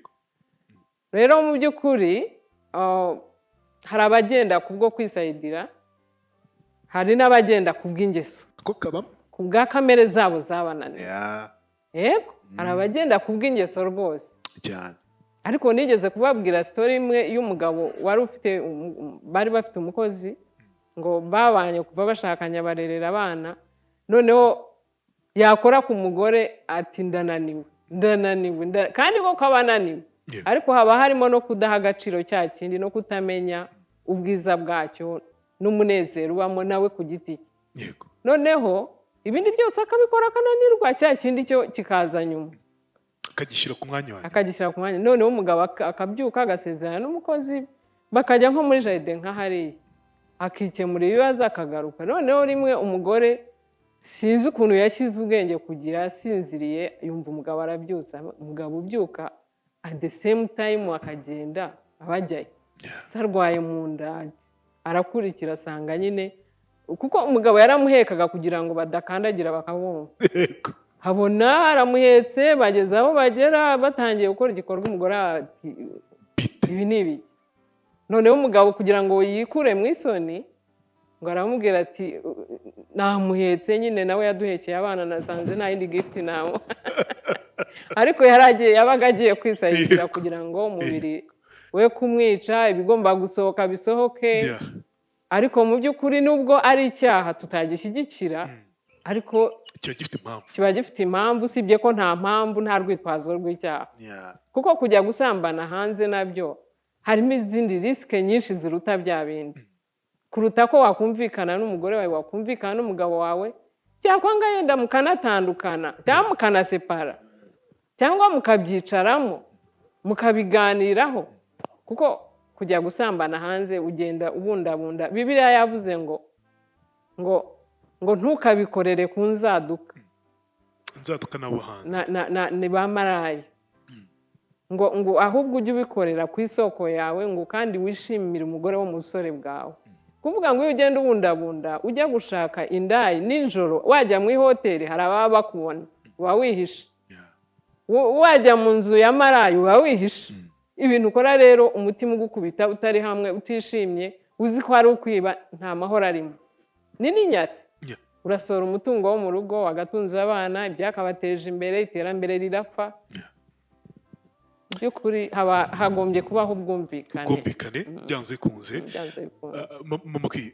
Rero mu by'ukuri hari abagenda kubwo kwisayidira, hari n'abagenda ku bw'ingeso, Ko kabamo. ku bwa kamere zabo zabananiye. Yego, hari abagenda ku bw'ingeso rwose. Ariko nigeze kubabwira story imwe y'umugabo wari ufite bari bafite umukozi ngo babanye kuva bashakanye, barerera abana. Noneho yakora ku mugore ati: "Ndananiwe, ndananiwe," kandi koko aba ananiwe. Ariko haba harimo no kudaha agaciro cya kindi, no kutamenya ubwiza bwacyo n'umunezero ubamo nawe ku giti cye. Noneho ibindi byose akabikora akananirwa, cya kindi cyo kikaza nyuma. Akagishyira ku mwanya wawe. Akagishyira ku mwanya. Noneho umugabo akabyuka, agasezerana n'umukozi, bakajya nko muri jardin nka hariya, akikemura ibibazo, akagaruka. Noneho rimwe umugore, sinzi ukuntu yashyize ubwenge kugira, asinziriye, yumva umugabo arabyutse. Umugabo ubyuka at the same time akagenda, abajyayo se arwaye mu nda? Arakurikira, asanga nyine kuko umugabo yaramuhekaga kugira ngo badakandagira bakabumva. Habona aramuhetse, bageze aho bagera, batangiye gukora igikorwa, umugore ati: "Ibi ni ibiki?" Noneho umugabo, kugira ngo yikure mu isoni, ngo aramubwira ati: "Namuhetse nyine, nawe yaduhekeye abana, nasanze nta yindi gift nawe." Ariko yari agiye, yabaga agiye kwisayidira kugira ngo umubiri we kumwica, ibigomba gusohoka bisohoke. Ariko mu by'ukuri, nubwo ari icyaha tutagishyigikira, ariko kiba gifite impamvu. Kiba gifite impamvu, usibye ko nta mpamvu, nta rwitwazo rw'icyaha, kuko kujya gusambana hanze nabyo harimo izindi risk nyinshi ziruta bya bindi, kuruta ko wakumvikana n'umugore wawe, wakumvikana n'umugabo wawe, cyakwanga yenda mukanatandukana, cyangwa mukanasepara, cyangwa mukabyicaramo mukabiganiraho. Kuko kujya gusambana hanze ugenda ubundabunda. Bibiliya yavuze ngo ntukabikorere ku nzaduka. Nzaduka nabo hanze. Ni ba maraya, ngo ahubwo ujye ubikorera ku isoko yawe, ngo kandi wishimire umugore wo mu busore bwawe. Kuvuga ngo iyo ugenda ubundabunda ujya gushaka indayi nijoro, wajya mu ihoteli hari ababa bakubona, uba wihishe. Wajya mu nzu ya maraya uba wihishe. Ibintu ukora rero umutima ugukubita, utari hamwe, utishimye, uzi ko ari ukwiba, nta mahoro arimo, ni n'inyatsi. Urasohora umutungo wo mu rugo wagatunze abana, ibyakabateje imbere, iterambere rirapfa. Mu by'ukuri haba hagombye kubaho ubwumvikane. Ubwumvikane, byanze bikunze. Byanze bikunze. Mama Kwi,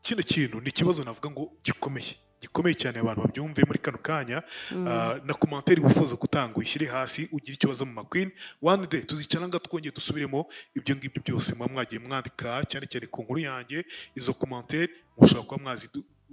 kino kintu ni ikibazo navuga ngo gikomeye. Gikomeye cyane, abantu babyumve muri kano kanya. Na commentaire wifuza gutanga uyishyire hasi, ugire ikibazo mu Queen. One day tuzicara nga twongeye dusubiremo ibyo ngibyo byose muba mwagiye mwandika, cyane cyane ku nkuru yanjye. Izo commentaire mushobora kuba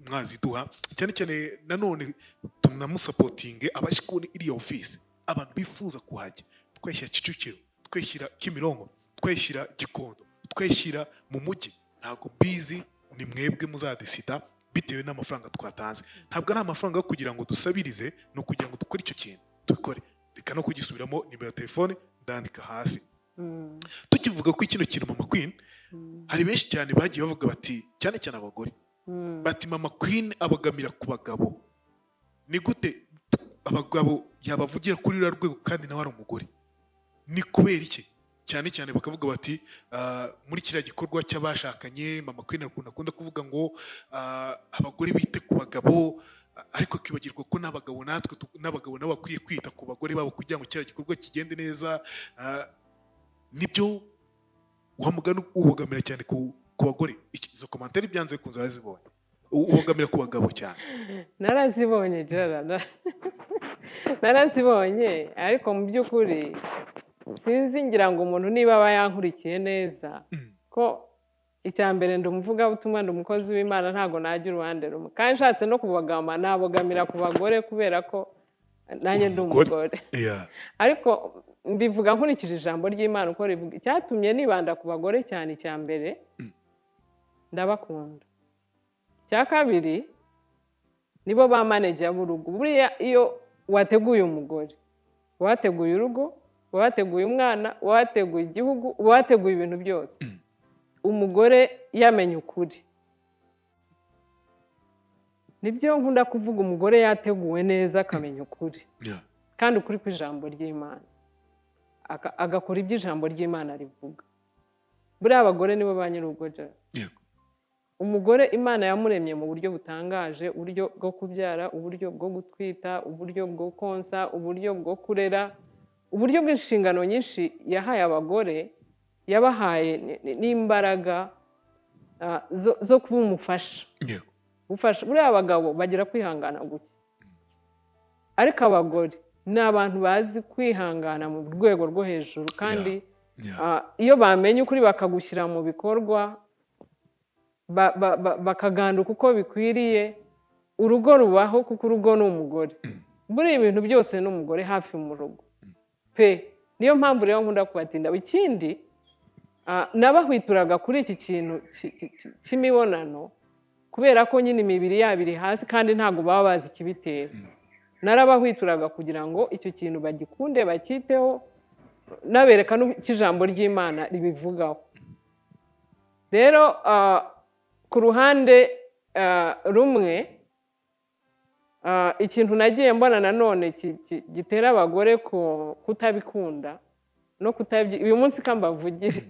mwaziduha, cyane cyane nanone tunamusupportinge abashe kubona iriya office. Abantu bifuza kuhajya, tweshyira Kicukiro, tweshyira Kimironko, tweshyira Gikondo, tweshyira mu mujyi, ntabwo mbizi, ni mwebwe muzadecida bitewe n'amafaranga twatanze. Ntabwo ari amafaranga yo kugira ngo dusabirize, ni ukugira ngo dukore icyo kintu, tubikore. Reka no kugisubiramo, nimero ya telefone ndandika hasi. Tukivuga ko kino kintu, Mama Queen, hari benshi cyane bagiye bavuga bati, cyane cyane abagore, bati: "Mama Queen abagamira ku bagabo. Ni gute abagabo yabavugira kuri ruriya rwego kandi nawe ari umugore? Ni kubera iki?" Cyane cyane bakavuga bati muri kiriya gikorwa cy'abashakanye, Mama Queen akunda kuvuga ngo abagore bite ku bagabo, ariko akibagirwa ko n'abagabo natwe n'abagabo nabo bakwiye kwita ku bagore babo kugira ngo kiriya gikorwa kigende neza. Nibyo wa mugani ubogamira cyane ku bagore? Izo commentaire byanze bikunze barazibonye. Ubogamira ku bagabo cyane. Narazibonye Jara, narazibonye, ariko mu by'ukuri sinzi, ngira ngo umuntu niba aba yankurikiye neza, ko icya mbere ndi umuvugabutumwa, ndi umukozi w'Imana, ntabwo najya uruhande rumwe. Kandi nshatse no kubogama, nabogamira ku bagore kubera ko nanjye ndi umugore. Ariko mbivuga nkurikije ijambo ry'Imana uko rivuga. Icyatumye nibanda ku bagore cyane, icya mbere ndabakunda, icya kabiri nibo ba manager b'urugo. Buriya iyo wateguye umugore, wateguye urugo, wateguye umwana, wateguye igihugu, wateguye ibintu byose. Umugore yamenye ukuri, nibyo nkunda kuvuga, umugore yateguwe neza akamenya ukuri, kandi ukuri kw'ijambo ry'Imana, agakora ibyo ijambo ry'Imana rivuga. Buriya abagore nibo ba nyir'urugo Jara. Umugore Imana yamuremye mu buryo butangaje: uburyo bwo kubyara, uburyo bwo gutwita, uburyo bwo konsa, uburyo bwo kurera, uburyo bw'inshingano nyinshi yahaye abagore. Yabahaye n'imbaraga zo kuba umufasha. Gufasha, buriya abagabo bagira kwihangana guke, ariko abagore ni abantu bazi kwihangana mu rwego rwo hejuru. Kandi iyo bamenye ukuri bakagushyira mu bikorwa, bakaganduka uko bikwiriye, urugo rubaho, kuko urugo ni umugore. Buriya ibintu byose ni umugore hafi mu rugo pe. Niyo mpamvu rero nkunda kubatinda. Ikindi, nabahwituraga kuri iki kintu cy'imibonano, kubera ko nyine imibiri yabo iri hasi kandi ntabwo baba bazi ikibitera. Narabahwituraga kugira ngo icyo kintu bagikunde, bacyiteho, nabereka n'icyo ijambo ry'Imana ribivugaho. Rero ku ruhande rumwe, ikintu nagiye mbona nanone gitera abagore kutabikunda no kutabyi, uyu munsi kambavugire,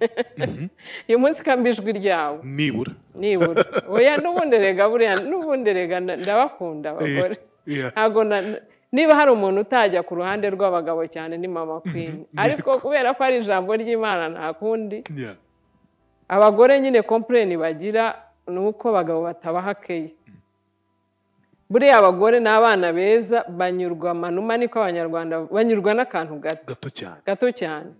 uyu munsi kamba ijwi ryabo. Nibura. Nibura. Oya, n'ubundi rega, buriya n'ubundi rega ndabakunda abagore. Ntabwo niba hari umuntu utajya ku ruhande rw'abagabo cyane ni Mama Queen, ariko kubera ko ari ijambo ry'Imana nta kundi. Abagore nyine complain bagira ni uko abagabo batabaha keya. Buriya abagore ni abana beza, banyurwa manuma, niko Abanyarwanda banyurwa n'akantu gato. Gato cyane. Gato cyane.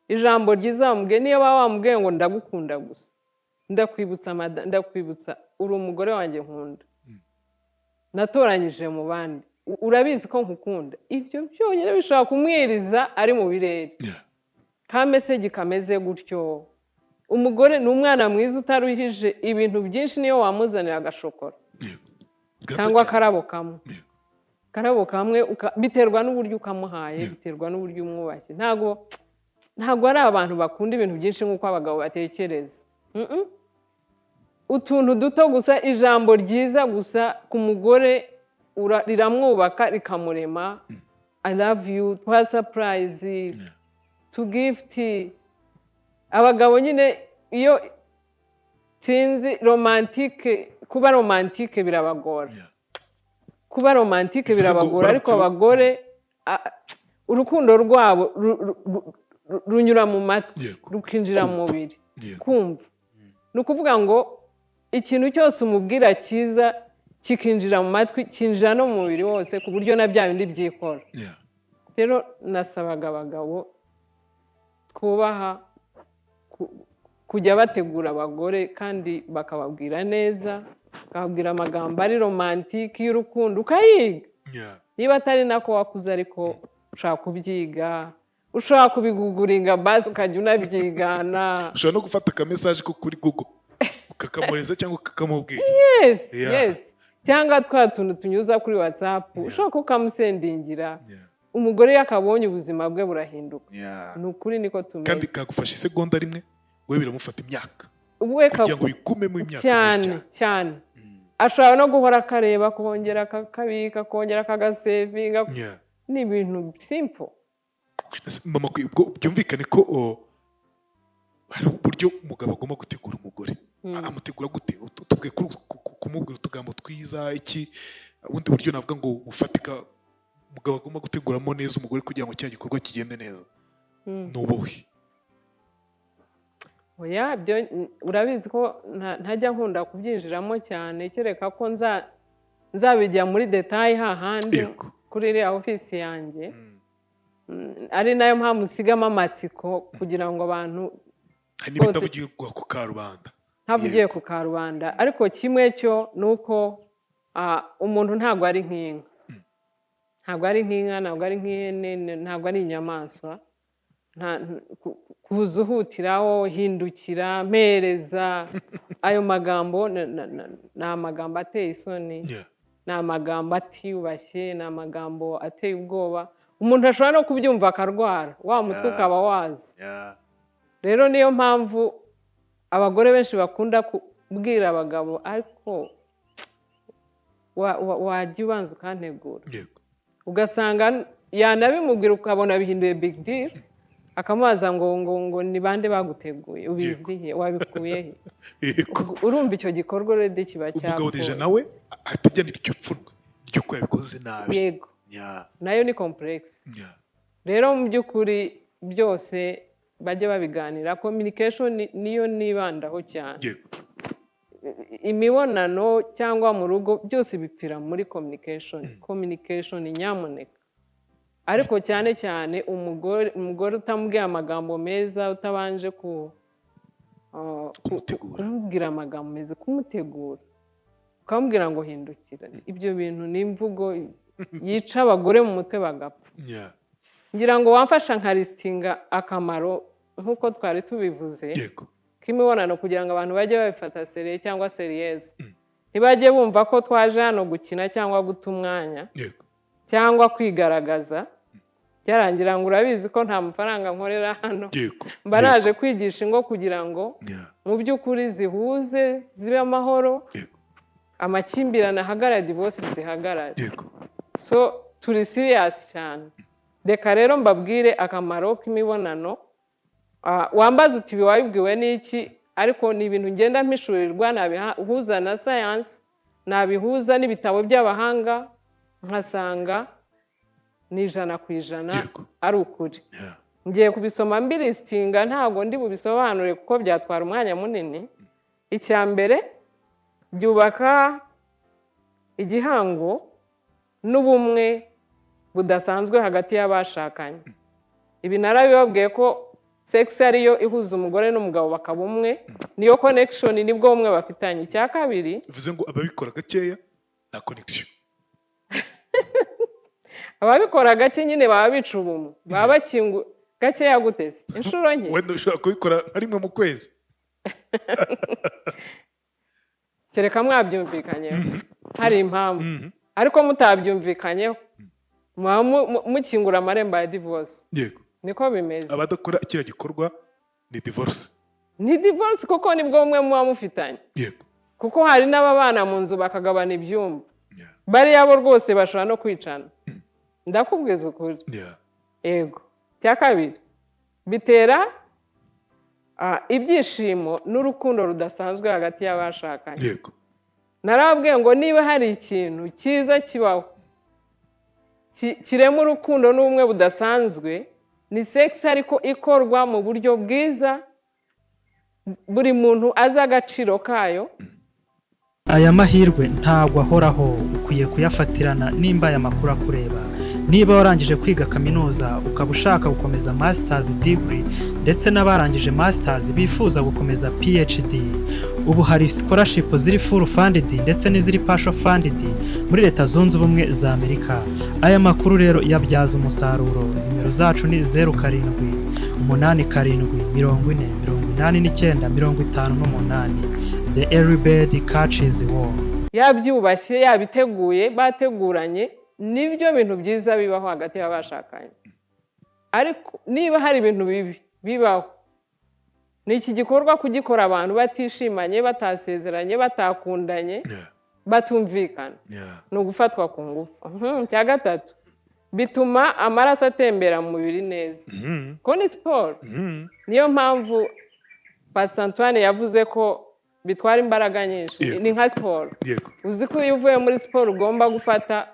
Ijambo ryiza wamubwiye, niyo baba wamubwiye ngo "Ndagukunda" gusa, "Ndakwibutsa, ndakwibutsa uri umugore wanjye nkunda, natoranyije mu bandi, urabizi ko nkukunda," ibyo byonyine bishobora kumwiriza ari mu birere. Ka message kameze gutyo. Umugore ni umwana mwiza utaruhije ibintu byinshi, niyo wamuzanira agashokora Gato cyangwa cyane. akarabo kamwe, akarabo kamwe, biterwa n'uburyo ukamuhaye, biterwa n'uburyo umwubashye. Ntabwo ari abantu bakunda ibintu byinshi nk'uko abagabo batekereza. Utuntu duto gusa, ijambo ryiza gusa ku mugore riramwubaka, rikamurema. "I love you," twa surprise, to gift. Abagabo nyine iyo sinzi romantique, kuba romantique birabagora. Kuba romantique Bivuze ngo birabagora, ariko abagore urukundo rwabo runyura mu matwi, rukinjira mu mubiri. Kumva, ni ukuvuga ngo ikintu cyose umubwira cyiza Kikinjira mu matwi, kinjira no mu mubiri wose, ku buryo na bya bindi byikora. Rero nasabaga abagabo twubaha kujya bategura abagore kandi bakababwira neza, bakababwira amagambo ari romantique y'urukundo, ukayiga. Niba atari nako wakuze, ariko ushobora kubyiga, ushobora kubiguguringa, basi ukajya unabyigana. Ushobora no gufata akamessage ko kuri Google ukakamureza cyangwa ukakamubwira. Yes. Yes, cyangwa twa tuntu tunyuza kuri WhatsApp, ushobora kukamusendingira. Umugore iyo akabonye, ubuzima bwe burahinduka. Ni ukuri, niko Kandi tumeze. kagufasha isegonda rimwe, wowe biramufata imyaka We kugira ngo bigumemo imyaka myinshi. Cyane. Cyane. Cyane. Ashobora no guhora akareba, kongera akakabika, kongera akagasevinga. Ni ibintu simple. Ese mama, ubwo byumvikane ko hari uburyo umugabo agomba gutegura umugore. Amutegura gute? Tubwiye kumubwira utugambo twiza, iki ubundi buryo navuga ngo bufatika umugabo agomba guteguramo neza umugore kugira ngo cya gikorwa kigende neza ni ubuhe? Oya, byo urabizi ko ntajya nkunda kubyinjiramo cyane, kereka ko nzabijya muri détail hahandi kuri iriya ofisi yanjye. Ari nayo mpamvu usigamo amatsiko kugira ngo abantu Hari n'ibitavugirwa ku karubanda. Ntavugiye ku karubanda, ariko kimwe cyo ni uko umuntu ntabwo ari nk'inka, ntabwo ari nk'inka, ntabwo ari nk'ihene, ntabwo ari inyamaswa. Kuza uhutiraho hindukira, mpereza, ayo magambo ni amagambo ateye isoni, ni amagambo atiyubashye, ni amagambo ateye ubwoba. Umuntu ashobora no kubyumva akarwara wa mutwe, ukaba wazi. Rero niyo mpamvu abagore benshi bakunda kubwira abagabo, ariko wajya ubanza ukantegura. Ugasanga yanabimubwira, ukabona bihinduye big deal, akamubaza ngo ni bande baguteguye, ubizihe, wabikuye he? Urumva icyo gikorwa already kiba Umugabo déjà cyapfuye. nawe ahita ajyana iryo pfunwe ry'uko yabikoze nabi. Yego. Nayo ni complex. Rero mu by'ukuri byose bajye babiganira. Communication niyo nibandaho cyane. Imibonano cyangwa mu rugo byose bipfira muri communication. Communication nyamuneka. Ariko cyane cyane umugore, umugore utamubwiye amagambo meza, utabanje kumubwira amagambo meza, kumutegura, ukamubwira ngo hindukira, ibyo bintu ni imvugo yica abagore mu mutwe bagapfa. Ngira ngo wamfasha nkaristinga akamaro nk'uko twari tubivuze k'imibonano, kugira ngo abantu bajye babifata sérieux cyangwa sérieuse, ntibajye bumva ko twaje hano gukina cyangwa guta umwanya cyangwa kwigaragaza. Byarangira ngo urabizi ko nta mafaranga nkorera hano, mba naje kwigisha ingo kugira ngo mu by'ukuri zihuze, zibe amahoro, amakimbirane ahagarare, divorce zihagarare. So turi serious cyane. Reka rero mbabwire akamaro k'imibonano. Wambaza uti ibi wabibwiwe n'iki? Ariko ni ibintu ngenda mpishurirwa, nabihuza na sayansi, nabihuza n'ibitabo by'abahanga, nkasanga ni 100% ari ukuri. Ngiye kubisoma mbilistinga, ntabwo ndi bubisobanure kuko byatwara umwanya munini. Icya mbere, byubaka igihango n'ubumwe budasanzwe hagati y'abashakanye. Ibi narabibabwiye ko sex ariyo ihuza umugore n'umugabo bakaba umwe, niyo connection, nibwo bumwe bafitanye. Icya kabiri, Bivuze ngo ababikora gakeya nta connection? Ababikora gake nyine baba bica ubumwe, baba bakingu gakeya. Guteze inshuro nke? Wenda ushobora kubikora nka rimwe mu kwezi. Kereka mwabyumvikanyeho hari impamvu, ariko mutabyumvikanyeho muba mukingura amarembo ya divorce. Niko bimeze. Abadakora kiriya gikorwa ni divorce? Ni divorce, kuko nibwo bumwe muba mufitanye. Kuko hari n'ababana mu nzu bakagabana ibyumba. Bariya bo rwose bashobora no kwicana, ndakubwiza ukuri. Yego. Icya kabiri, bitera ibyishimo n'urukundo rudasanzwe hagati y'abashakanye. Narababwiye ngo niba hari ikintu cyiza kibaho kirema urukundo n'ubumwe budasanzwe, ni sex, ariko ikorwa mu buryo bwiza, buri muntu azi agaciro kayo. Aya mahirwe ntabwo ahoraho, ukwiye kuyafatirana nimba aya makuru akureba. Niba warangije kwiga kaminuza ukaba ushaka gukomeza masters degree, ndetse n'abarangije masters bifuza gukomeza PhD, ubu hari scholarship ziri full funded ndetse n'iziri partial funded muri Leta Zunze Ubumwe za Amerika. Aya makuru rero yabyaza umusaruro. Nimero zacu ni 0787 40 89 58. The early bird catches worm. Yabyubashye, yabiteguye, bateguranye, nibyo bintu byiza bibaho hagati y'abashakanye. Ariko niba hari ibintu bibi bibaho, ni iki gikorwa kugikora abantu batishimanye, batasezeranye, batakundanye, batumvikana, ni ugufatwa ku ngufu. Icya gatatu, bituma amaraso atembera mu mubiri neza, ko ni siporo. Niyo mpamvu Pastor Antoine yavuze ko bitwara imbaraga nyinshi. Ni nka siporo. Uzi ko iyo uvuye muri siporo ugomba gufata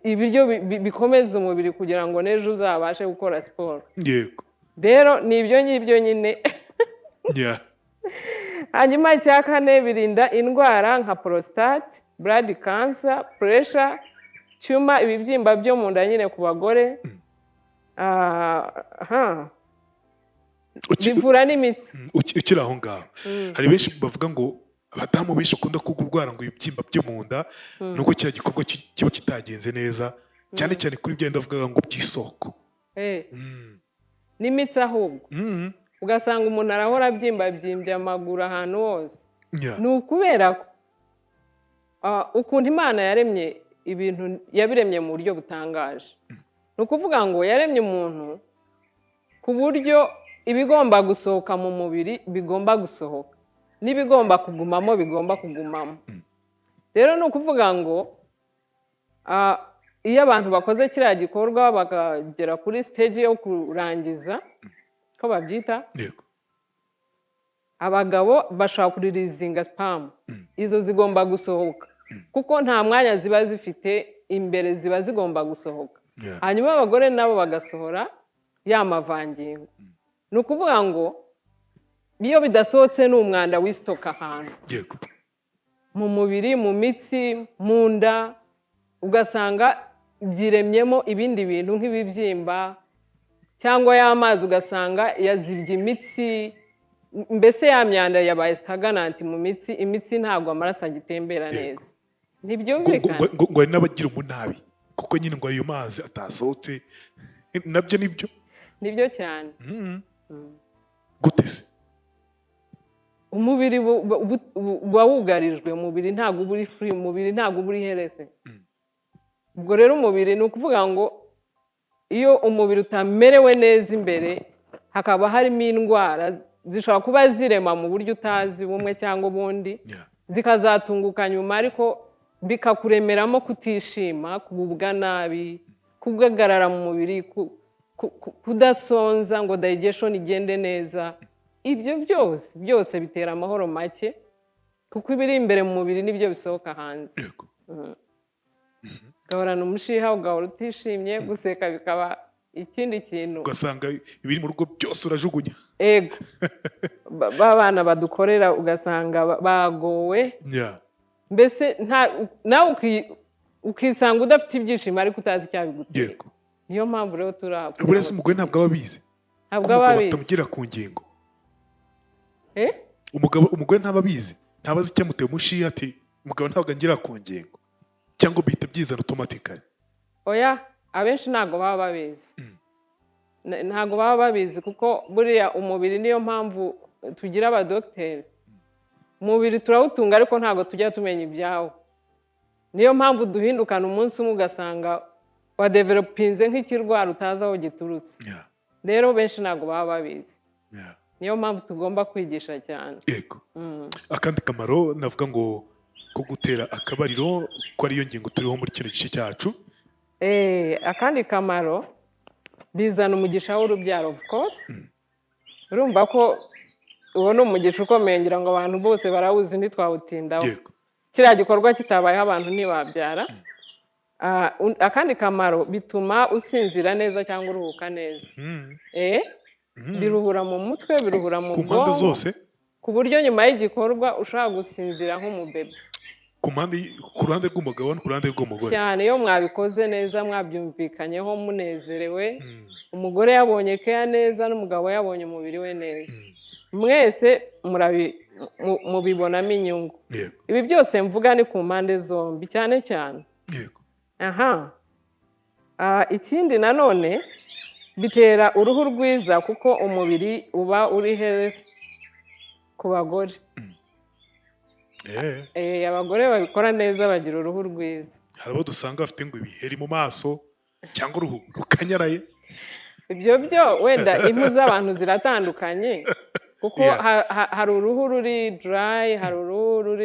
ibiryo bikomeza umubiri kugira ngo n'ejo uzabashe gukora siporo. Rero ni ibyo ngibyo nyine. Hanyuma icya kane, birinda indwara nka prostate, blood cancer, pressure, tumor, ibibyimba byo mu nda nyine ku bagore. Aha. Bivura n'imitsi. Ukiri aho ngaho, hari benshi bavuga ngo abadamu benshi bakunda kurwara ngo ibibyimba byo mu nda, nuko kiriya gikorwa kiba kitagenze neza, cyane cyane kuri bya ndavuga ngo by'isoko. N'imitsi ahubwo. Ugasanga umuntu arahora abyimba amaguru ahantu hose. Ni ukubera ko ukuntu Imana yaremye ibintu, yabiremye mu buryo butangaje. Ni ukuvuga ngo yaremye umuntu ku buryo ibigomba gusohoka mu mubiri bigomba gusohoka, n'ibigomba kugumamo bigomba kugumamo. Rero ni ukuvuga ngo iyo abantu bakoze kiriya gikorwa bakagera kuri stage yo kurangiza, ko babyita, abagabo bashobora kureleasinga sperm. Izo zigomba gusohoka kuko nta mwanya ziba zifite imbere, ziba zigomba gusohoka. Hanyuma abagore nabo bagasohora ya mavangingo. Ni ukuvuga ngo iyo bidasohotse ni umwanda wistocka ahantu mu mubiri, mu mitsi, mu nda, ugasanga byiremyemo ibindi bintu nk'ibibyimba, cyangwa y'amazi ugasanga yazibye imitsi, mbese ya myanda yabaye stagnant mu mitsi, imitsi ntabwo amaraso agitembera neza. Ntibyumvikana. Ngo hari n'abagira umunabi kuko nyine ngo ayo mazi atasohotse. Nabyo nibyo? Nibyo cyane. Gute se? Umubiri uba wugarijwe, umubiri ntabwo uba uri free, umubiri ntabwo uba uri healthy. Ubwo rero umubiri, ni ukuvuga ngo iyo umubiri utamerewe neza imbere, hakaba harimo indwara zishobora kuba zirema mu buryo utazi bumwe cyangwa ubundi, zikazatunguka nyuma, ariko bikakuremeramo kutishima, kugubwa nabi, kugagarara mu mubiri, kudasonza ngo digestion igende neza. Ibyo byose byose bitera amahoro make, kuko ibiri imbere mu mubiri nibyo bisohoka hanze. Ugahorana umushiha, ugahora utishimye, guseka bikaba ikindi kintu. Ugasanga ibiri mu rugo byose urajugunya. Ego, ba bana badukorera ugasanga bagowe. Mbese nawe ukisanga udafite ibyishimo ariko utazi icyabigutera. Niyo mpamvu rero turi aha. Buriya se umugore ntabwo aba abizi? Ntabwo Ko aba umugabo abizi. atamugira ku ngingo. Eh? Umugabo, umugore ntaba abizi, ntaba azi icyamuteye umushiha, ati umugabo ntabwo angira ku ngingo, cyangwa bihita byizana automatically? Oya, abenshi ntabwo baba babizi. Ntabwo baba babizi, kuko buriya umubiri, niyo mpamvu tugira abadogiteri, umubiri turawutunga ariko ntabwo tujya tumenya ibyawo. Niyo mpamvu duhindukana umunsi umwe ugasanga wadevelopinze nk'ikirwara utazi aho giturutse. Rero benshi ntabwo baba babizi. Niyo mpamvu tugomba kwigisha cyane. Akandi kamaro navuga ngo ko gutera akabariro, ko ariyo ngingo turiho muri kino gice cyacu. Akandi kamaro, bizana umugisha w'urubyaro, of course. Urumva ko uwo ni umugisha ukomeye, ngira ngo abantu bose barawuzi, ntitwawutindaho. Kiriya gikorwa kitabayeho abantu ntibabyara. Akandi kamaro, bituma usinzira neza cyangwa uruhuka neza. Biruhura mu mutwe, biruhura mu Ku mpande bwonko, zose. ku buryo nyuma y'igikorwa ushobora gusinzira nk'umubebe. Ku ruhande rw'umugabo no ku ruhande rw'umugore. Cyane, iyo mwabikoze neza, mwabyumvikanyeho, munezerewe, umugore yabonye keya neza n'umugabo yabonye umubiri we neza, mwese mubibonamo inyungu. Ibi byose mvuga ni ku mpande zombi cyane cyane. Aha. Ikindi nanone, bitera uruhu rwiza kuko umubiri uba uri healthy ku bagore. Abagore babikora neza bagira uruhu rwiza. Hari abo dusanga bafite ngo ibiheri mu maso cyangwa uruhu rukanyaraye. Ibyo byo wenda impu z'abantu ziratandukanye, kuko hari uruhu ruri dry, hari uruhu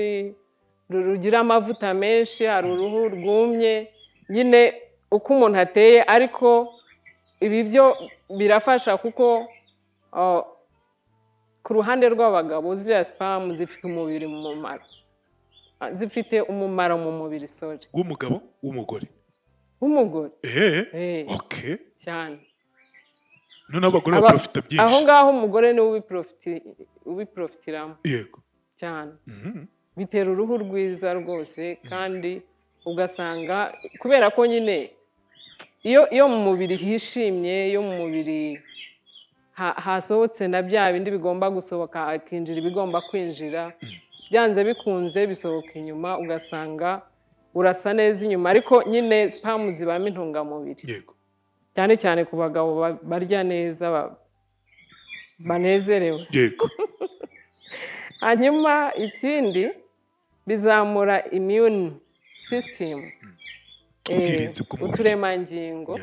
rugira amavuta menshi, hari uruhu rwumye, nyine uko umuntu ateye. Ariko ibi byo birafasha kuko ku ruhande rw'abagabo ziriya sperm zifite umubiri mu mumaro. Zifite umumaro mu mubiri, sorry. W'umugabo, w'umugore? W'umugore. Okay. Cyane. Noneho abagore baprofita byinshi. Aho ngaho umugore niwe ubiprofitiramo cyane. Bitera uruhu rwiza rwose, kandi ugasanga kubera ko nyine iyo mu mubiri hishimye, iyo mu mubiri hasohotse na bya bindi bigomba gusohoka, hakinjira ibigomba kwinjira, byanze bikunze bisohoka inyuma, ugasanga urasa neza inyuma. Ariko nyine sperm zibamo intungamubiri, cyane cyane ku bagabo barya neza, banezerewe. Hanyuma ikindi, bizamura immune system. Ubwirinzi bw'umubiri. Uturemangingo.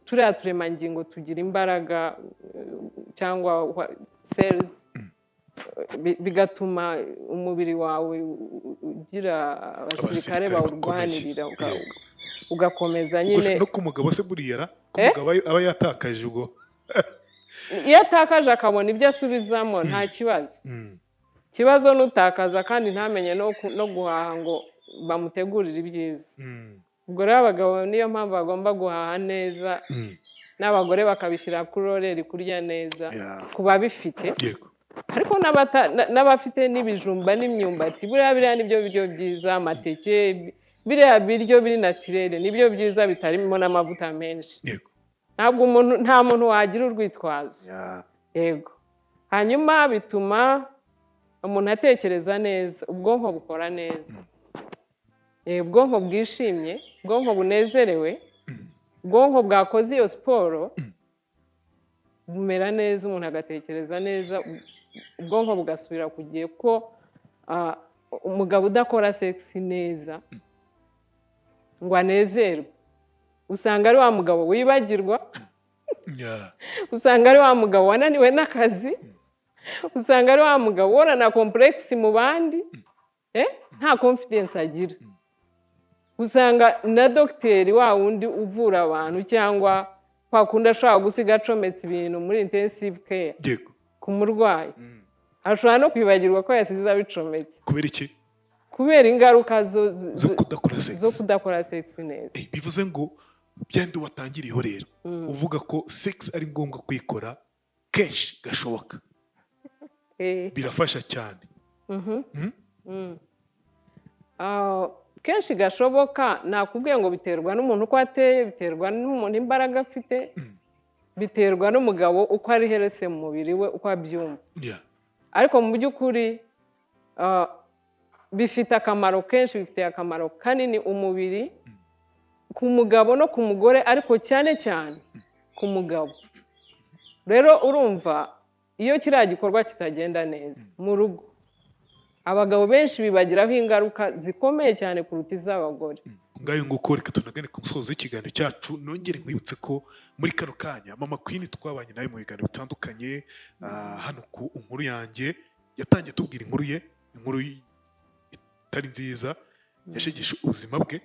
Turiya turemangingo tugira imbaraga, cyangwa cells, bigatuma umubiri wawe ugira abasirikare Abasirikare bawurwanirira, bakomeye. Ugakomeza Ubwo se nyine. no ku mugabo se buriya ra? Ku mugabo aba yatakaje ubwo? Iyo atakaje akabona ibyo asubizamo, nta kibazo. Ikibazo n'utakaza kandi ntamenye no guhaha ngo bamutegurire ibyiza. Ubwo rero abagabo niyo mpamvu bagomba guhaha neza, n'abagore bakabishyira kuri horaire, kurya neza ku babifite. Ariko n'abafite n'ibijumba n'imyumbati, buriya biriya nibyo biryo byiza, amateke, biriya biryo biri naturel nibyo byiza, bitarimo n'amavuta menshi. Ntabwo umuntu, nta muntu wagira urwitwazo. Yego. Hanyuma bituma umuntu atekereza neza, ubwonko bukora neza. Ubwonko bwishimye, ubwonko bunezerewe, ubwonko bwakoze iyo siporo bumera neza, umuntu agatekereza neza, ubwonko bugasubira ku gihe, ko umugabo udakora sex neza ngo anezerwe, usanga ari wa mugabo wibagirwa, usanga ari wa mugabo wananiwe n'akazi, usanga ari wa mugabo ubona na complexe mu bandi, nta confidence agira. Usanga na dogiteri wa wundi uvura abantu, cyangwa kwa kundi ashobora gusiga acometse ibintu muri intensive care ku murwayi, ashobora no kwibagirwa ko yasize abicometse. Kubera iki? Kubera ingaruka zo kudakora sex. Zo kudakora sex neza. Bivuze ngo byandi watangiriyeho rero uvuga ko sex ari ngombwa kuyikora kenshi gashoboka, birafasha cyane. Kenshi gashoboka, nakubwiye ngo biterwa n'umuntu uko ateye, biterwa n'umuntu imbaraga afite, biterwa n'umugabo uko ari healthy mu mubiri we, uko abyumva. Ariko mu by'ukuri bifite akamaro kenshi, bifitiye akamaro kanini umubiri, ku mugabo no ku mugore, ariko cyane cyane ku mugabo. Rero urumva, iyo kiriya gikorwa kitagenda neza mu rugo, abagabo benshi bibagiraho ingaruka zikomeye cyane kuruta iz'abagore. Ngayo nguko, reka tunagane ku musozo w'ikiganiro cyacu. Nongere nkwibutse ko muri kano kanya Mama Queen twabanye nawe mu biganiro bitandukanye, hano ku Inkuru Yanjye. Yatangiye tubwira inkuru ye, inkuru itari nziza yashegeshe ubuzima bwe,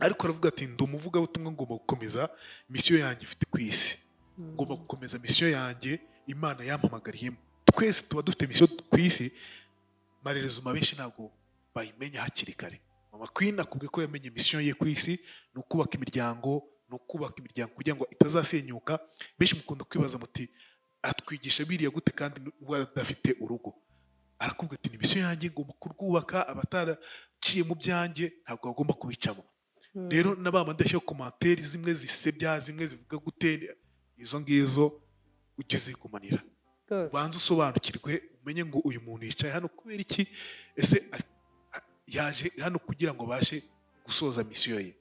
ariko aravuga ati: "Ndi umuvugabutumwa, ngomba gukomeza mission yanjye ifite ku isi, ngomba gukomeza mission yanjye Imana yampamagariyemo." Twese tuba dufite mission ku isi, malheureusement benshi ntabwo bayimenya hakiri kare. Mama Queen akubwiye ko yamenye mission ye ku isi ni ukubaka imiryango, ni ukubaka imiryango kugira ngo itazasenyuka. Benshi mukunda kwibaza muti: "Atwigisha biriya gute kandi we adafite urugo?" Arakubwira ati: "Ni mission yanjye, ngomba kurwubaka, abataraciye mu byanjye ntabwo bagomba kubicamo." Rero na ba bandi bashyiraho commentaire zimwe zisebya, zimwe zivuga gute, izo ngizo ujye uzigumanira. Ubanze usobanukirwe, umenye ngo uyu muntu yicaye hano kubera iki? Ese yaje hano kugira ngo abashe gusoza mission ye?